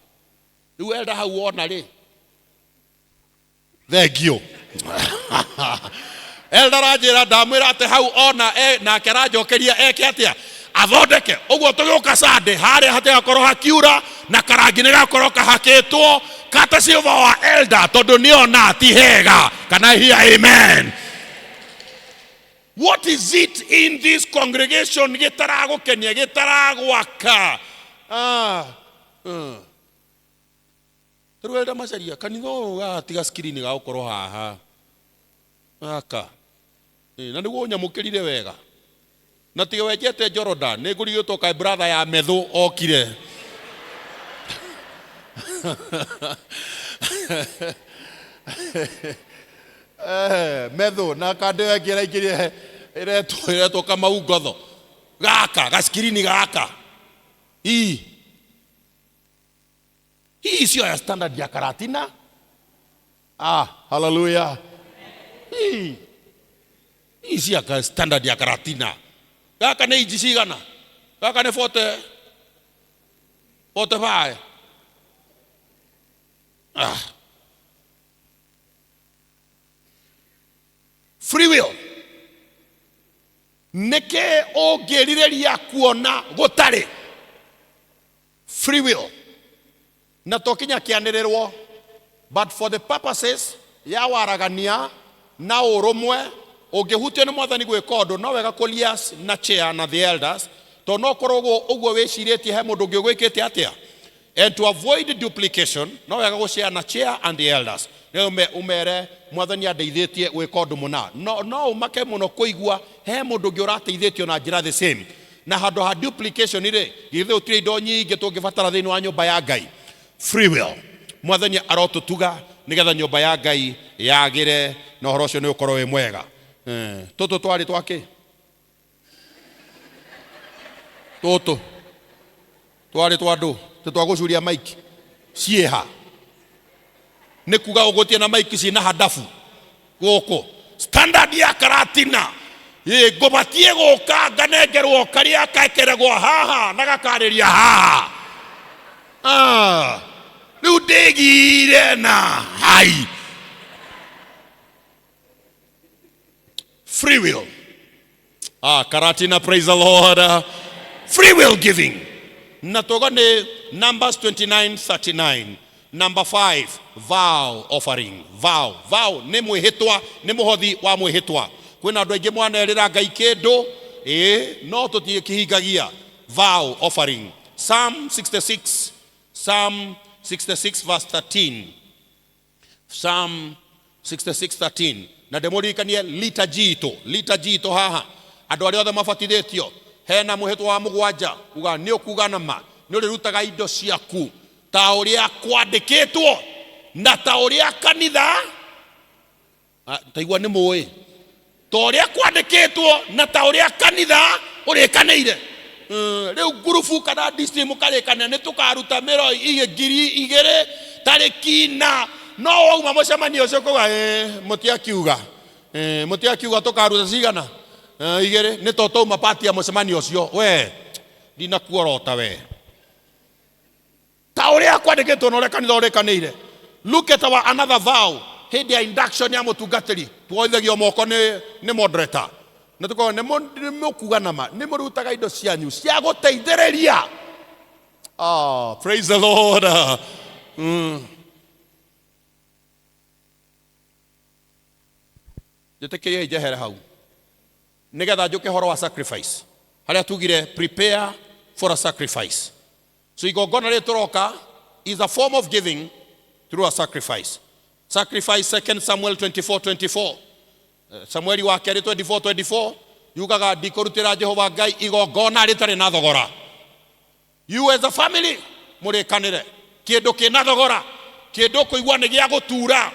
Rĩu elder hau wona rĩ, thengio. Elder aranjĩra, ndamwĩra atĩ hau ona, nake aranjokeria eke atĩa, athondeke ũguo. Tũgĩũka Sunday harĩa hatigakorwo hakiura na karangi nĩ gakorwo kahakĩtwo kata silver wa elder, tondũ nĩona ti hega. Can I hear amen? What is it in this congregation gĩtaragũkenia, gĩtaragwaka? Ah, Rĩu elder Macharia, kanitha ũyũ gagatiga screen gagũkorwo haha gaka, na nĩguo ũnyamũkĩrire wega, na tiga wenjete Jordan nĩ ngũrigĩtwo kaĩ brother ya methũ okire. Methũ na kandĩ ĩngĩ ĩraingĩrire ĩretwo ĩretwo Kamau Ngotho, gaka gaskirini gaka ii hii sio ya standard ya Karatina. Ah, hallelujah. Hii hii si ya standard ya Karatina. Gaka nĩ inji cigana? Gaka nĩ 40, 45. Ah, free will, nĩkĩ ũngĩrirĩria kuona gũtarĩ free will? Na to kinya kĩanĩrĩrwo, but for the purposes ya waragania na ũrũmwe, ũngĩhutio nĩ Mwathani gwĩka ũndũ, no wega kũlias na chair na the elders, tondũ no korwo ũguo ũguo wĩcirĩtie he mũndũ ũngĩ ũgwĩkĩte atĩa, and to avoid duplication no wega gũshare na chair and the elders, nĩ umere Mwathani andeithĩtie gwĩka ũndũ mũna. No, no ũmake mũno kũigua he mũndũ ũngĩ ũrateithĩtio na njĩra the same, na handũ ha duplication rĩ, githĩ gũtirĩ indo nyingĩ tũngĩbatara thĩinĩ wa nyũmba ya Ngai? Free will, Mwathani arotũtuga nĩgetha nyũmba ya Ngai yagĩre, na ũhoro ũcio nĩ ũkorwo wĩ mwega. Tũtũ twarĩ twakĩ? Tũtũ twarĩ twa ndũ? Tĩ twa gũcuria maiki ciĩha? Nĩ kuga ũgũtie na maiki ciĩna handabu gũkũ standard ya Karatina. Ĩ, ngũbatiĩ gũka nganengerwo karĩa kekeragwo haha na gakarĩria haha. Ah. Rĩu ndĩgire na hai. Free will. Ah, Karatina, praise the Lord. Free will giving. Na togo nĩ Numbers 29:39. Number 5, vow offering. Vow, vow nĩ mwĩhĩtwa, nĩ mũhothi wa mwĩhĩtwa. Kwĩna andũ aingĩ mwanerĩra Ngai kĩndũ, ĩĩ, no tũtikĩhingagia. Vow offering. Psalm 66, Psalm 66 verse 13. Psalm 66:13. Na ndĩmũririkanie liturgy itũ, liturgy itũ haha, andũ arĩa othe mabatithĩtio hena mwĩhĩtwa wa mũgwanja uga nĩ ũkuga na ma nĩ ũrĩrutaga indo ciaku ta ũrĩa kwandĩkĩtwo na ta ũrĩa kanitha. Ah, taigua nĩ mũĩ ta ũrĩa kwandĩkĩtwo na ta ũrĩa kanitha ũrĩkanĩire. Rĩu ngurubu kana district mũkarĩkanĩra nĩ tũkaruta mĩro 2000 tarĩki na no wauma mũcemanio ũcio kuga mũtiakiuga, mũtiakiuga tũkaruta cigana, igĩrĩ nĩ to twauma pati ya mũcemanio ũcio. We ndinakuorota we ta ũrĩa kwandĩkĩtwo na ũrĩa kanitha ũrĩkanĩire. Look at our another vow. Hĩndĩ ya induction ya mũtungatĩri tuoithagio moko nĩ moderator na tukoga nĩ mũkuga nama nĩ mũrutaga indo cianyu cia gũteithĩrĩria. Ah, praise the Lord. Njĩtĩkĩriei njehere hau nĩgetha njũke horo wa sacrifice harĩa tugire prepare for a sacrifice. So igongona rĩrĩ tũroka is a form of giving through a sacrifice. Sacrifice 2 Samuel 24:24. Samueli wa kerĩ 24:24 yugaga ndikũrutĩra Jehova Ngai igongona rĩtarĩ na thogora. You as a family mũrĩkanĩre kĩndũ kĩna thogora, kĩndũ kũigua nĩ gĩa gũtura,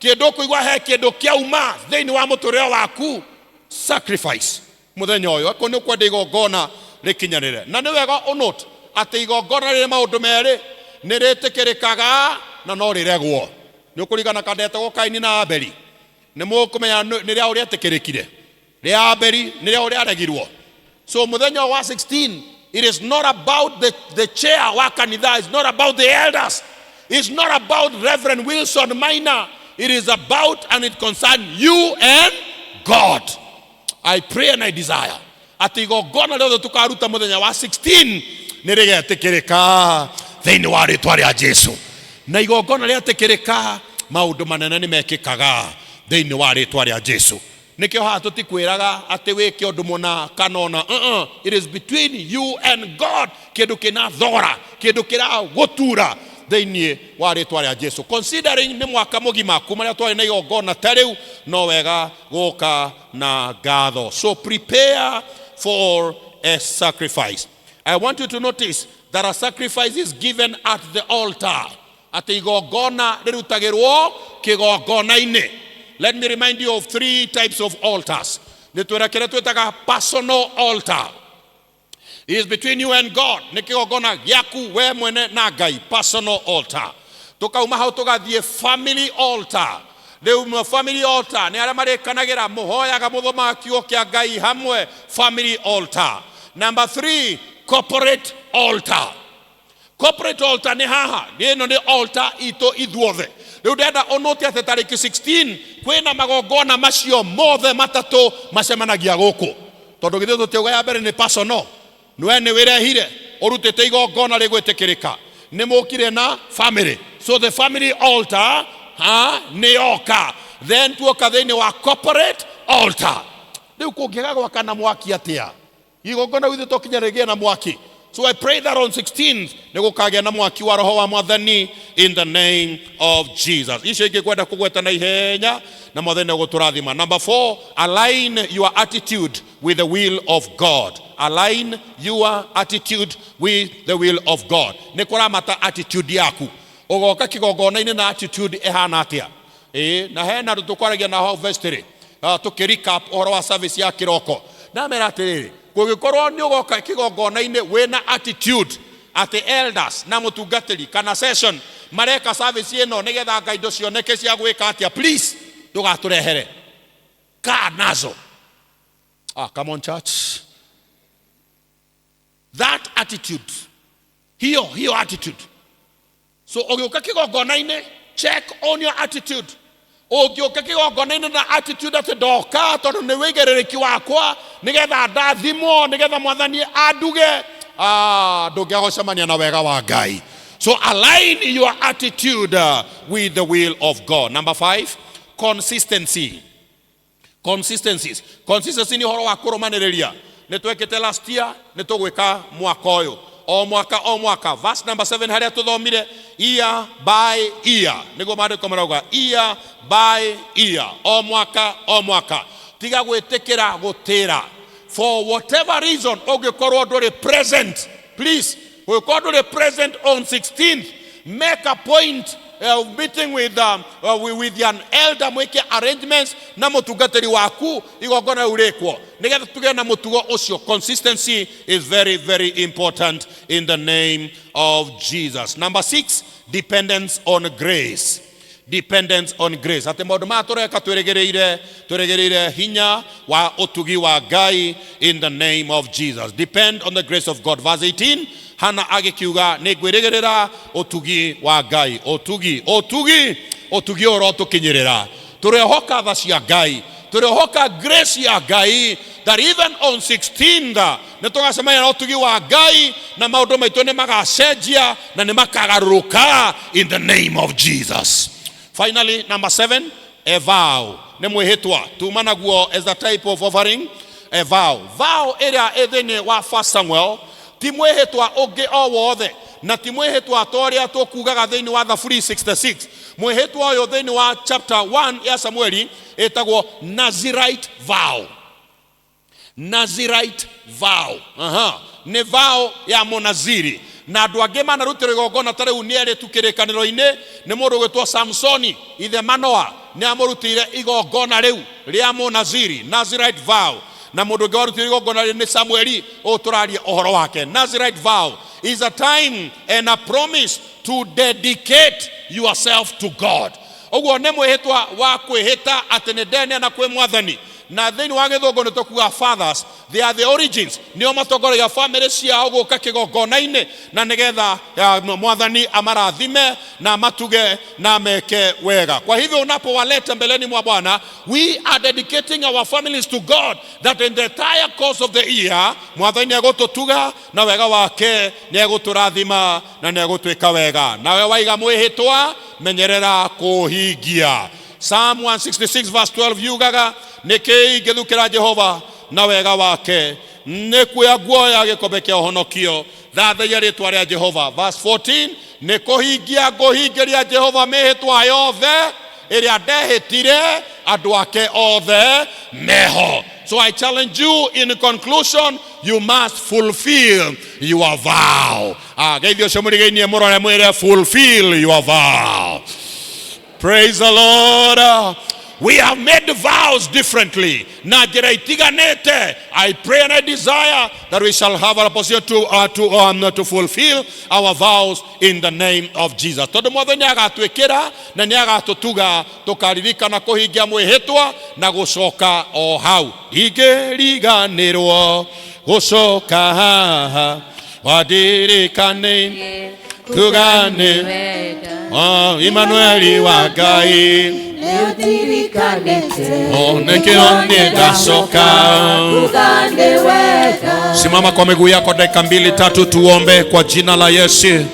kĩndũ kũigua he kĩndũ kĩauma thĩinĩ wa mũtũrĩre waku. Sacrifice mũthenya ũyũ akorwo nĩ ũkwenda igongona rĩkinyanĩre. Na nĩ wega ũnote atĩ igongona rĩrĩ maũndũ merĩ, nĩ rĩtĩkĩrĩkaga na no rĩregwo. Nĩ ũkũringana kandetagwo Kaini na Abeli, nĩ mũkũmenya nĩ rĩa ũrĩa etĩkĩrĩkire, rĩa Abeli nĩ rĩa ũrĩa aregirwo. So mũthenya wa 16, it is not about the chair wa kanitha, it's not about the elders, it's not about Reverend Wilson Minor, it is about and it concerns you and God. I pray and I desire atĩ igongona rĩothe tũkaruta mũthenya wa 16 nĩ rĩgetĩkĩrĩka thĩinĩ wa rĩtwa rĩa Jesu. Na igongona rĩetĩkĩrĩka, maũndũ manene nĩ mekĩkaga thĩinĩ wa rĩtwa rĩa Jesu. Nĩkĩo haha tũtikwĩraga atĩ wĩke ũndũ mũna kana ũna. It is between you and God. Kĩndũ kĩna thogora, kĩndũ kĩragũtura thĩinĩ wa rĩtwa rĩa Jesu. Considering nĩ mwaka mũgima kuma rĩrĩa twarĩ na igongona ta rĩu, no wega gũka na ngatho. So prepare for a sacrifice. I want you to notice that a sacrifice is given at the altar. Atĩ igongona rĩrutagĩrwo kĩgongona-inĩ. Let me remind you of three types of altars. Nĩ twĩra kĩrĩa twĩtaga personal altar. It is between you and God. Nĩ kĩgongona gĩaku we mwene na Ngai, personal altar. Tũkauma hau tũgathiĩ family altar. Rĩu family altar nĩ arĩa marĩkanagĩra, mũhoyaga, mũthomaga kiugo kĩa Ngai hamwe, family altar. Number 3, corporate altar. Corporate altar nĩ haha, ĩno nĩ altar itũ ithuothe. Rĩu ndĩrenda ũnote atĩ tarĩki 16 kwĩna magongona macio mothe matatũ macemanagia gũkũ. Tondũ githĩ tũtiauga ya mbere nĩ personal, we nĩ wĩrehire ũrutĩte igongona rĩgwĩtĩkĩrĩka, nĩ mũkire na family, so the family altar ha nĩ yoka. Then tuoka thĩinĩ wa corporate altar. Rĩu kũngĩaga gwakana mwaki atĩa? Igongona githĩ to kinya rĩgĩe na mwaki? So I pray that on 16th nĩ gũkagĩa na mwaki wa roho wa mwathani in the name of Jesus. Icio ingĩ kwenda kũgweta na ihenya na mwathani egũtũrathima. Number 4, align your attitude with the will of God. Align your attitude with the will of God. Nĩ kũramata attitude yaku. Ũgoka kĩgongona-inĩ na attitude ĩhana atĩa? Ĩĩ, na hena andũ tũkwaragia na hau vestry, tũkĩ recap ũhoro wa service ya kĩroko. Ndamera atĩrĩrĩ, kũngĩkorwo nĩ ũgoka kĩgongona-inĩ wĩna attitude atĩ elders na mũtungatĩri kana session mareka service ĩno nĩgetha Ngai indo cioneke cia gwĩka atĩa, please ndũgatũrehere kaa nazo. Ah, come on church. That attitude, hiyo hiyo attitude. So ũgĩũka kĩgongona-inĩ, check on your attitude. Ũngĩũka kĩgongona-inĩ na attitude atĩ ndoka tondũ nĩ wĩigĩrĩrĩki wakwa nĩgetha ndathimwo, nĩgetha mwathani anduge, ndũngĩagũcemania na wega wa Ngai. So align your attitude with the will of God. Number 5, consistency. Consistencies. Consistency nĩ ũhoro wa kũrũmanĩrĩria. Nĩ twekĩte last year, nĩ tũgwĩka mwaka ũyũ. O mwaka o mwaka. Verse number 7 harĩa tũthomire, year by year. Nĩguo maandĩko marauga, year by year. O mwaka o mwaka. Tiga gwĩtĩkĩra gũtĩra. For whatever reason, ũngĩkorwo ndũrĩ present, please, ũngĩkorwo ndũrĩ present on 16th, make a point of meeting with an elder, mwĩke arrangements na mũtungatĩri waku igongona rĩu rĩkwo nĩgetha tũgĩe na mũtugo ũcio. Consistency is very very important in the name of Jesus. Number 6, dependence on grace. Dependence on grace. Atĩ maũndũ maya tũreka twĩrĩgĩrĩire hinya wa ũtugi wa Ngai in the name of Jesus. Depend on the grace of God. Verse 18, Hana agĩkiuga nĩ ngwĩrĩgĩrĩra ũtugi wa Ngai. Ũtugi, ũtugi, ũtugi ũrotũkinyĩrĩra. Tũrehoka tha cia Ngai, tũrehoka grace ya Ngai, that even on 16th nĩ tũgacemania na ũtugi wa Ngai na maũndũ maitũ nĩ magacenjia na nĩ makagarũrũka in the name of Jesus. Finally, number 7, a vow. Nĩ mwĩhĩtwa tuma naguo as a type of offering, a vow. Vow ĩrĩa ĩ thĩinĩ wa 1 Samuel ti mwĩhĩtwa ũngĩ o wothe, na ti mwĩhĩtwa ta ũrĩa tũkugaga thĩinĩ wa Thaburi 66. Mwĩhĩtwa ũyũ thĩinĩ wa chapter 1 ya Samueli ĩtagwo Nazirite vow. Nazirite vow. Nĩ vow ya mũnaziri. Na andũ angĩ manarutĩrwo igongona ta rĩu nĩ erĩ tu kĩrĩkanĩro-inĩ, nĩ mũndũ ũgwĩtwo Samsoni, ithe Manoa, nĩ amũrutĩire igongona rĩu rĩa mũnaziri, Nazirite vow. Na mũndũ ũngĩ warutĩire igongona rĩu nĩ Samueli, ũyũ tũraria ũhoro wake. Nazirite vow is a time and a promise to dedicate yourself to God. Ũguo nĩ mwĩhĩtwa wa kwĩhĩta atĩ nĩ ndeneana kwĩ mwathani. Na thĩinĩ wa gĩthũngũ nĩ tũkuga fathers, they are the origins, nĩo matongoragia family ciao gũka kĩgongona-inĩ na nĩgetha mwathani amarathime na amatuge na ameke wega. Kwa hivyo unapowaleta mbeleni mwa Bwana, we are dedicating our families to God, that in the entire course of the year mwathani nĩegũtũtuga na wega wake, nĩegũtũrathima na nĩegũtwĩka wega. Nawe waiga mwĩhĩtwa, menyerera kũhingia. Psalm 166 verse 12 yugaga, nĩkĩ ingĩthukĩra Jehova na wega wake, nĩ kuoya nguoya gĩkombe kĩa ũhonokio, thathaia rĩtwa rĩa Jehova. Verse 14, nĩ kũhingia ngũhingĩria Jehova mĩhĩtwa yothe ĩrĩa ndehĩtire andũ ake othe meho. So I challenge you, in conclusion, you must fulfill your vow. Geithio ũcio mũrigainie mũrore mwĩre, fulfill your vow. Praise the Lord. We have made vows differently. Na njĩra itiganĩte. I pray and I desire that we shall have an opportunity to fulfill our vows in the name of Jesus. Tondũ mwathani agatwĩkĩra na nĩ agatũtuga, tũkaririkana kũhingia mwĩhĩtwa na gũcoka o hau. Ndingĩriganĩrwo gũcoka haha, wandirikane tugane Emmanueli wa Ngai. Nĩkĩo nĩngacoka. Simama kwa miguu yako dakika mbili tatu, tuombe kwa jina la Yesu.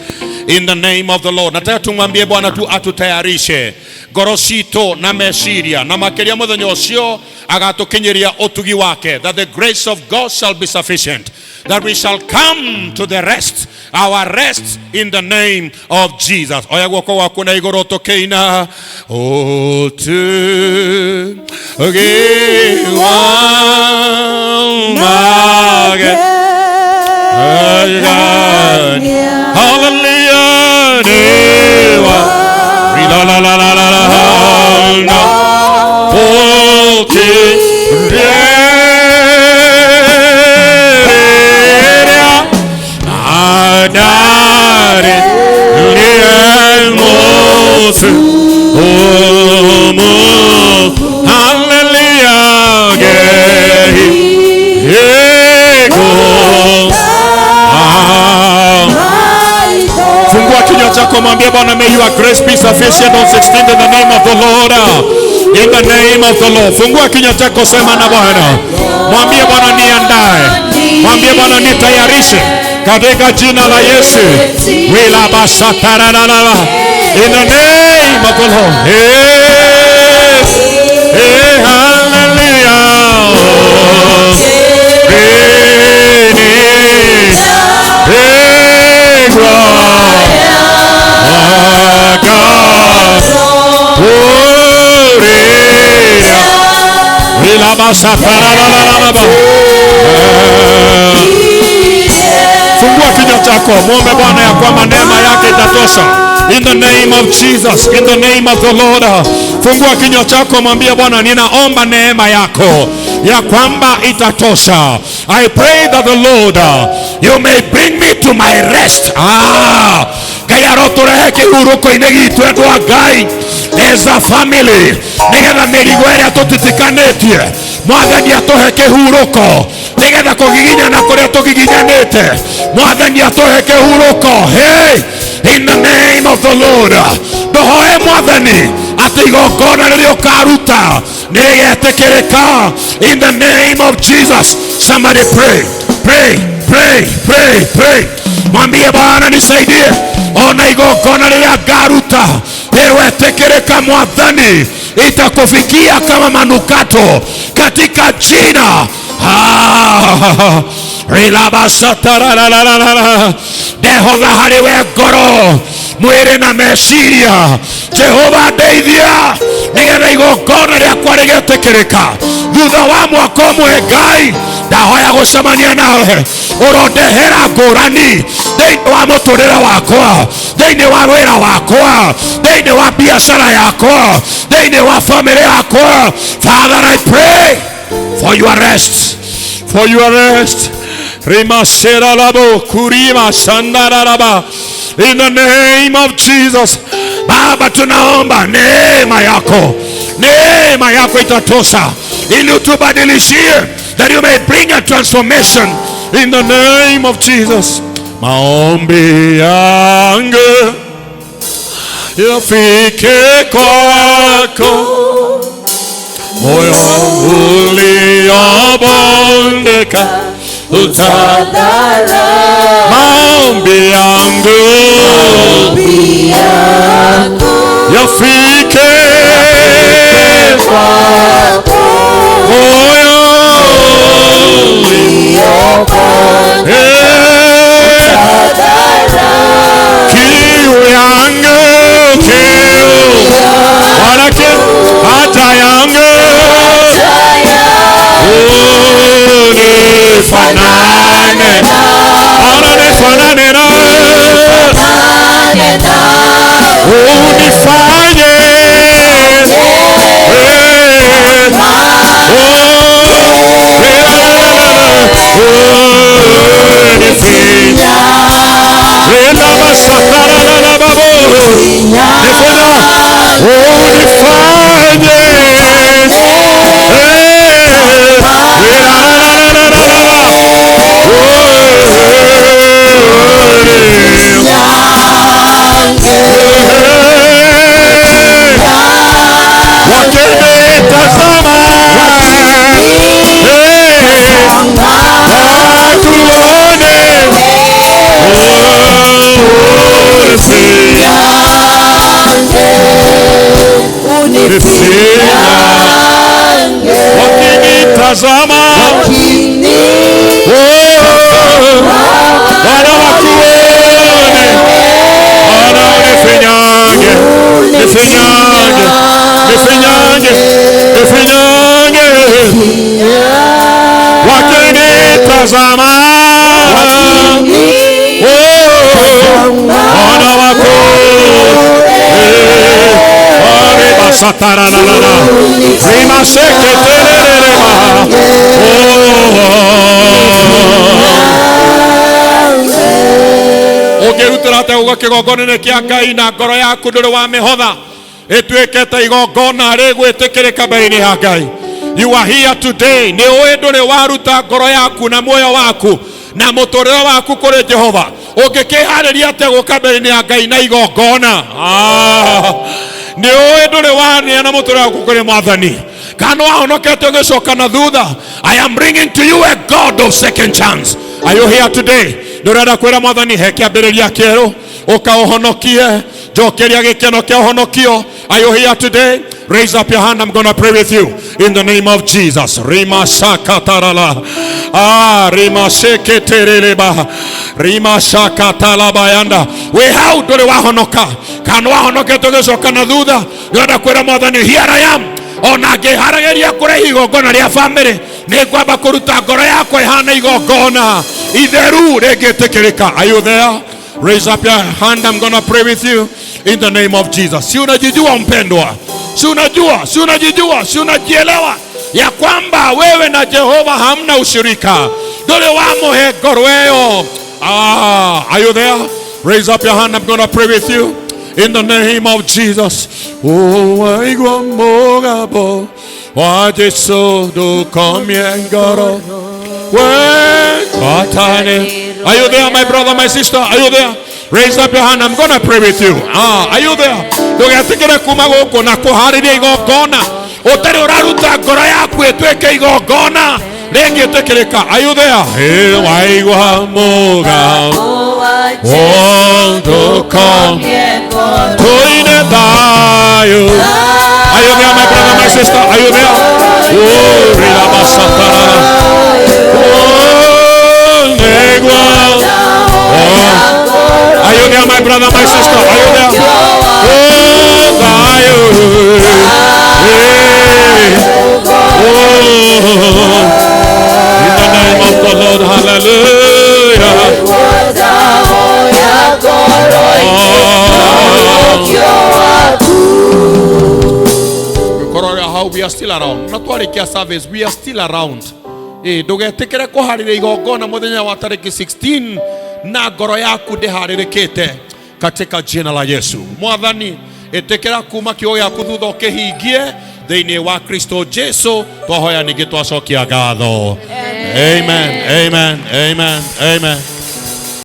In the name of the Lord. Nataka tumwambie Bwana tu atutayarishe ngoro citũ na meciria, na makĩria mũthenya ũcio agatukinyiria ũtugi wake, that the grace of God shall be sufficient, that we shall come to the rest, our rest in the name of Jesus. Oya guoko gwaku na igũrũ tũkĩina ũtugi wa mage. Hallelujah. La la la la la la la. Adare Hallelujah. Fungua kinywa chako, mwambie Mwambie Bwana, may your grace be sufficient on 16th in the name of the Lord. In the name of the Lord. Fungua kinywa chako, sema na Bwana. Mwambie Bwana niandae. Mwambie Bwana nitayarishe katika jina la Yesu. Wilabasatararara. In the name of the Lord. Hey, hey, hallelujah. Hey, hey, God. God. Glory. Wilabasatarararara. Fungua kinywa chako, mwombe Bwana ya kwamba neema yake itatosha. In the name of Jesus, in the name of the Lord. Fungua kinywa chako, mwambie Bwana, ninaomba neema yako ya kwamba itatosha. I pray that the Lord, you may bring me to my rest. Ah, Ngai arotũrehe kĩhurũko-inĩ gitũ andũ a Ngai as a family, nĩgetha mĩrigo ĩrĩa tũtitikanĩtie Mwathani atũhe kĩhurũko, nĩgetha kũgiginyana kũrĩa tũgiginyanĩte Mwathani atũhe kĩhurũko. Hey, in the name of the Lord, ndũhoe Mwathani atĩ igongona rĩrĩa ũkaruta nĩrĩgetĩkĩrĩka. In the name of Jesus, somebody pray, pray, pray, pray, pray. Mwambie Bwana nisaidie, ona igongona rĩrĩa ngaruta rĩrwetĩkĩrĩka Mwathani, itakufikia kama manukato katika jina. Ah, rilabasatarararara. Ndehotha harĩ we ngoro mwĩrĩ na meciria. Jehova ndeithia nĩgetha igongona rĩakwa rĩgetĩkĩrĩka thutha wa mwaka ũmwe. Ngai ndahoya gũcemania nawe, ũrondehera ngũrani thĩinĩ wa mũtũrĩre wakwa, thĩinĩ wa wĩra wakwa, thĩinĩ wa biacara yakwa, thĩinĩ wa famĩlĩ yakwa. Father, I pray for your rest, for your rest. Rimaseralabo kurima sandararaba. In the name of Jesus. Baba, tunaomba neema yako, neema yako itatosha ili utubadilishie, that you may bring a transformation in the name of Jesus. Maombi yangu yafike kwako, moyo uliobondeka uta maombi yangu yafike moyo eh, kiu yangu kiu wala kiu hata yangu unifanane Bwana nifanane nawe unifanye eh, Wakinitazama wakuone wakinitazama Bwana wakuone, Bwana unifinyange, nifinyange, nifinyange, nifinyange, wakinitazama Bwana wakuone, Satararara. Rimaseketererema. Oh. Ũngĩrutĩra atĩa gũka kĩgongona-inĩ kĩa Ngai na ngoro yaku ndũrĩ wamĩhotha ĩtuĩke ta igongona rĩgwĩtĩkĩrĩka mbere-inĩ ya Ngai. You are here today. Nĩ ũĩ ndũrĩ waruta ngoro yaku na muoyo waku na mũtũrĩre waku kũrĩ Jehova. Ũngĩkĩharĩria atĩa gũka mbere-inĩ ya Ngai na igongona? Ah, nĩ ũĩ ndũrĩ waneana mũtũrĩre waku kũrĩ Mwathani, kana wahonokete ũgĩcoka na thutha. I am bringing to you a God of second chance. Are you here today? Nĩ ũrenda kwĩra Mwathani, he kĩambĩrĩria kĩerũ, ũkaũhonokie, njokeria gĩkeno kĩa ũhonokio. Are you here today? Raise up your hand. I'm going to pray with you in the name of Jesus. Rima shakatarala. Ah, rima sheketereleba. Rima shakatalabayanda. We hau ndũrĩ wahonoka, kana wahonokete ũgĩcoka na thutha, nĩũrenda kwĩra Mwathani, here I am. Ona ngĩharagĩria kũrehe igongona rĩa bamĩrĩ, nĩ ngwamba kũruta ngoro yakwa ĩhana igongona itheru rĩngĩtĩkĩrĩka. Are you there? Raise up your hand. I'm gonna pray with you in the name of Jesus. Si unajijua mpendwa, si unajua, si unajijua, si unajielewa ya kwamba wewe na Jehova hamna ushirika, ndũrĩ wamũhe ngoro ĩyo. Ah, are you there? Raise up your hand. I'm gonna pray with you in the name of Jesus. Oh, waigua mũgambo wa Jesu, ndũkomie ngoro we kwatane. Are you there, my brother, my sister? Are you there? Raise up your hand. I'm gonna pray with you. Ah, are you there? Ndũgetĩkĩre kuma gũkũ na kũharĩria igongona ũtarĩ ũraruta ngoro yaku ĩtuĩke igongona rĩngĩtĩkĩrĩka. Are you there? Hey, waigua mũgambo ndũkomie tuine thayũ. Are you there, my brother, my sister? Are you there? Oh, rilabasatara. Oh, negwa. Oh. Are you there, my brother, my sister? Are you there? Oh, thayũ. Hey. Oh. In the name of the Lord, hallelujah. Oh. How we are still around. Na twarikia service, we are still around. Eh, ndũgetĩkĩre kũharĩria igongona mũthenya wa tarĩki 16 na ngoro yaku ndĩharĩrĩkĩte katika jina la Yesu. Mwathani, ĩtĩkĩra kuma kiugo gĩaku thutha ũkĩhingie thĩinĩ wa Kristo Jesu. Twahoya ningĩ twacokia ngatho. Amen, amen, amen, amen.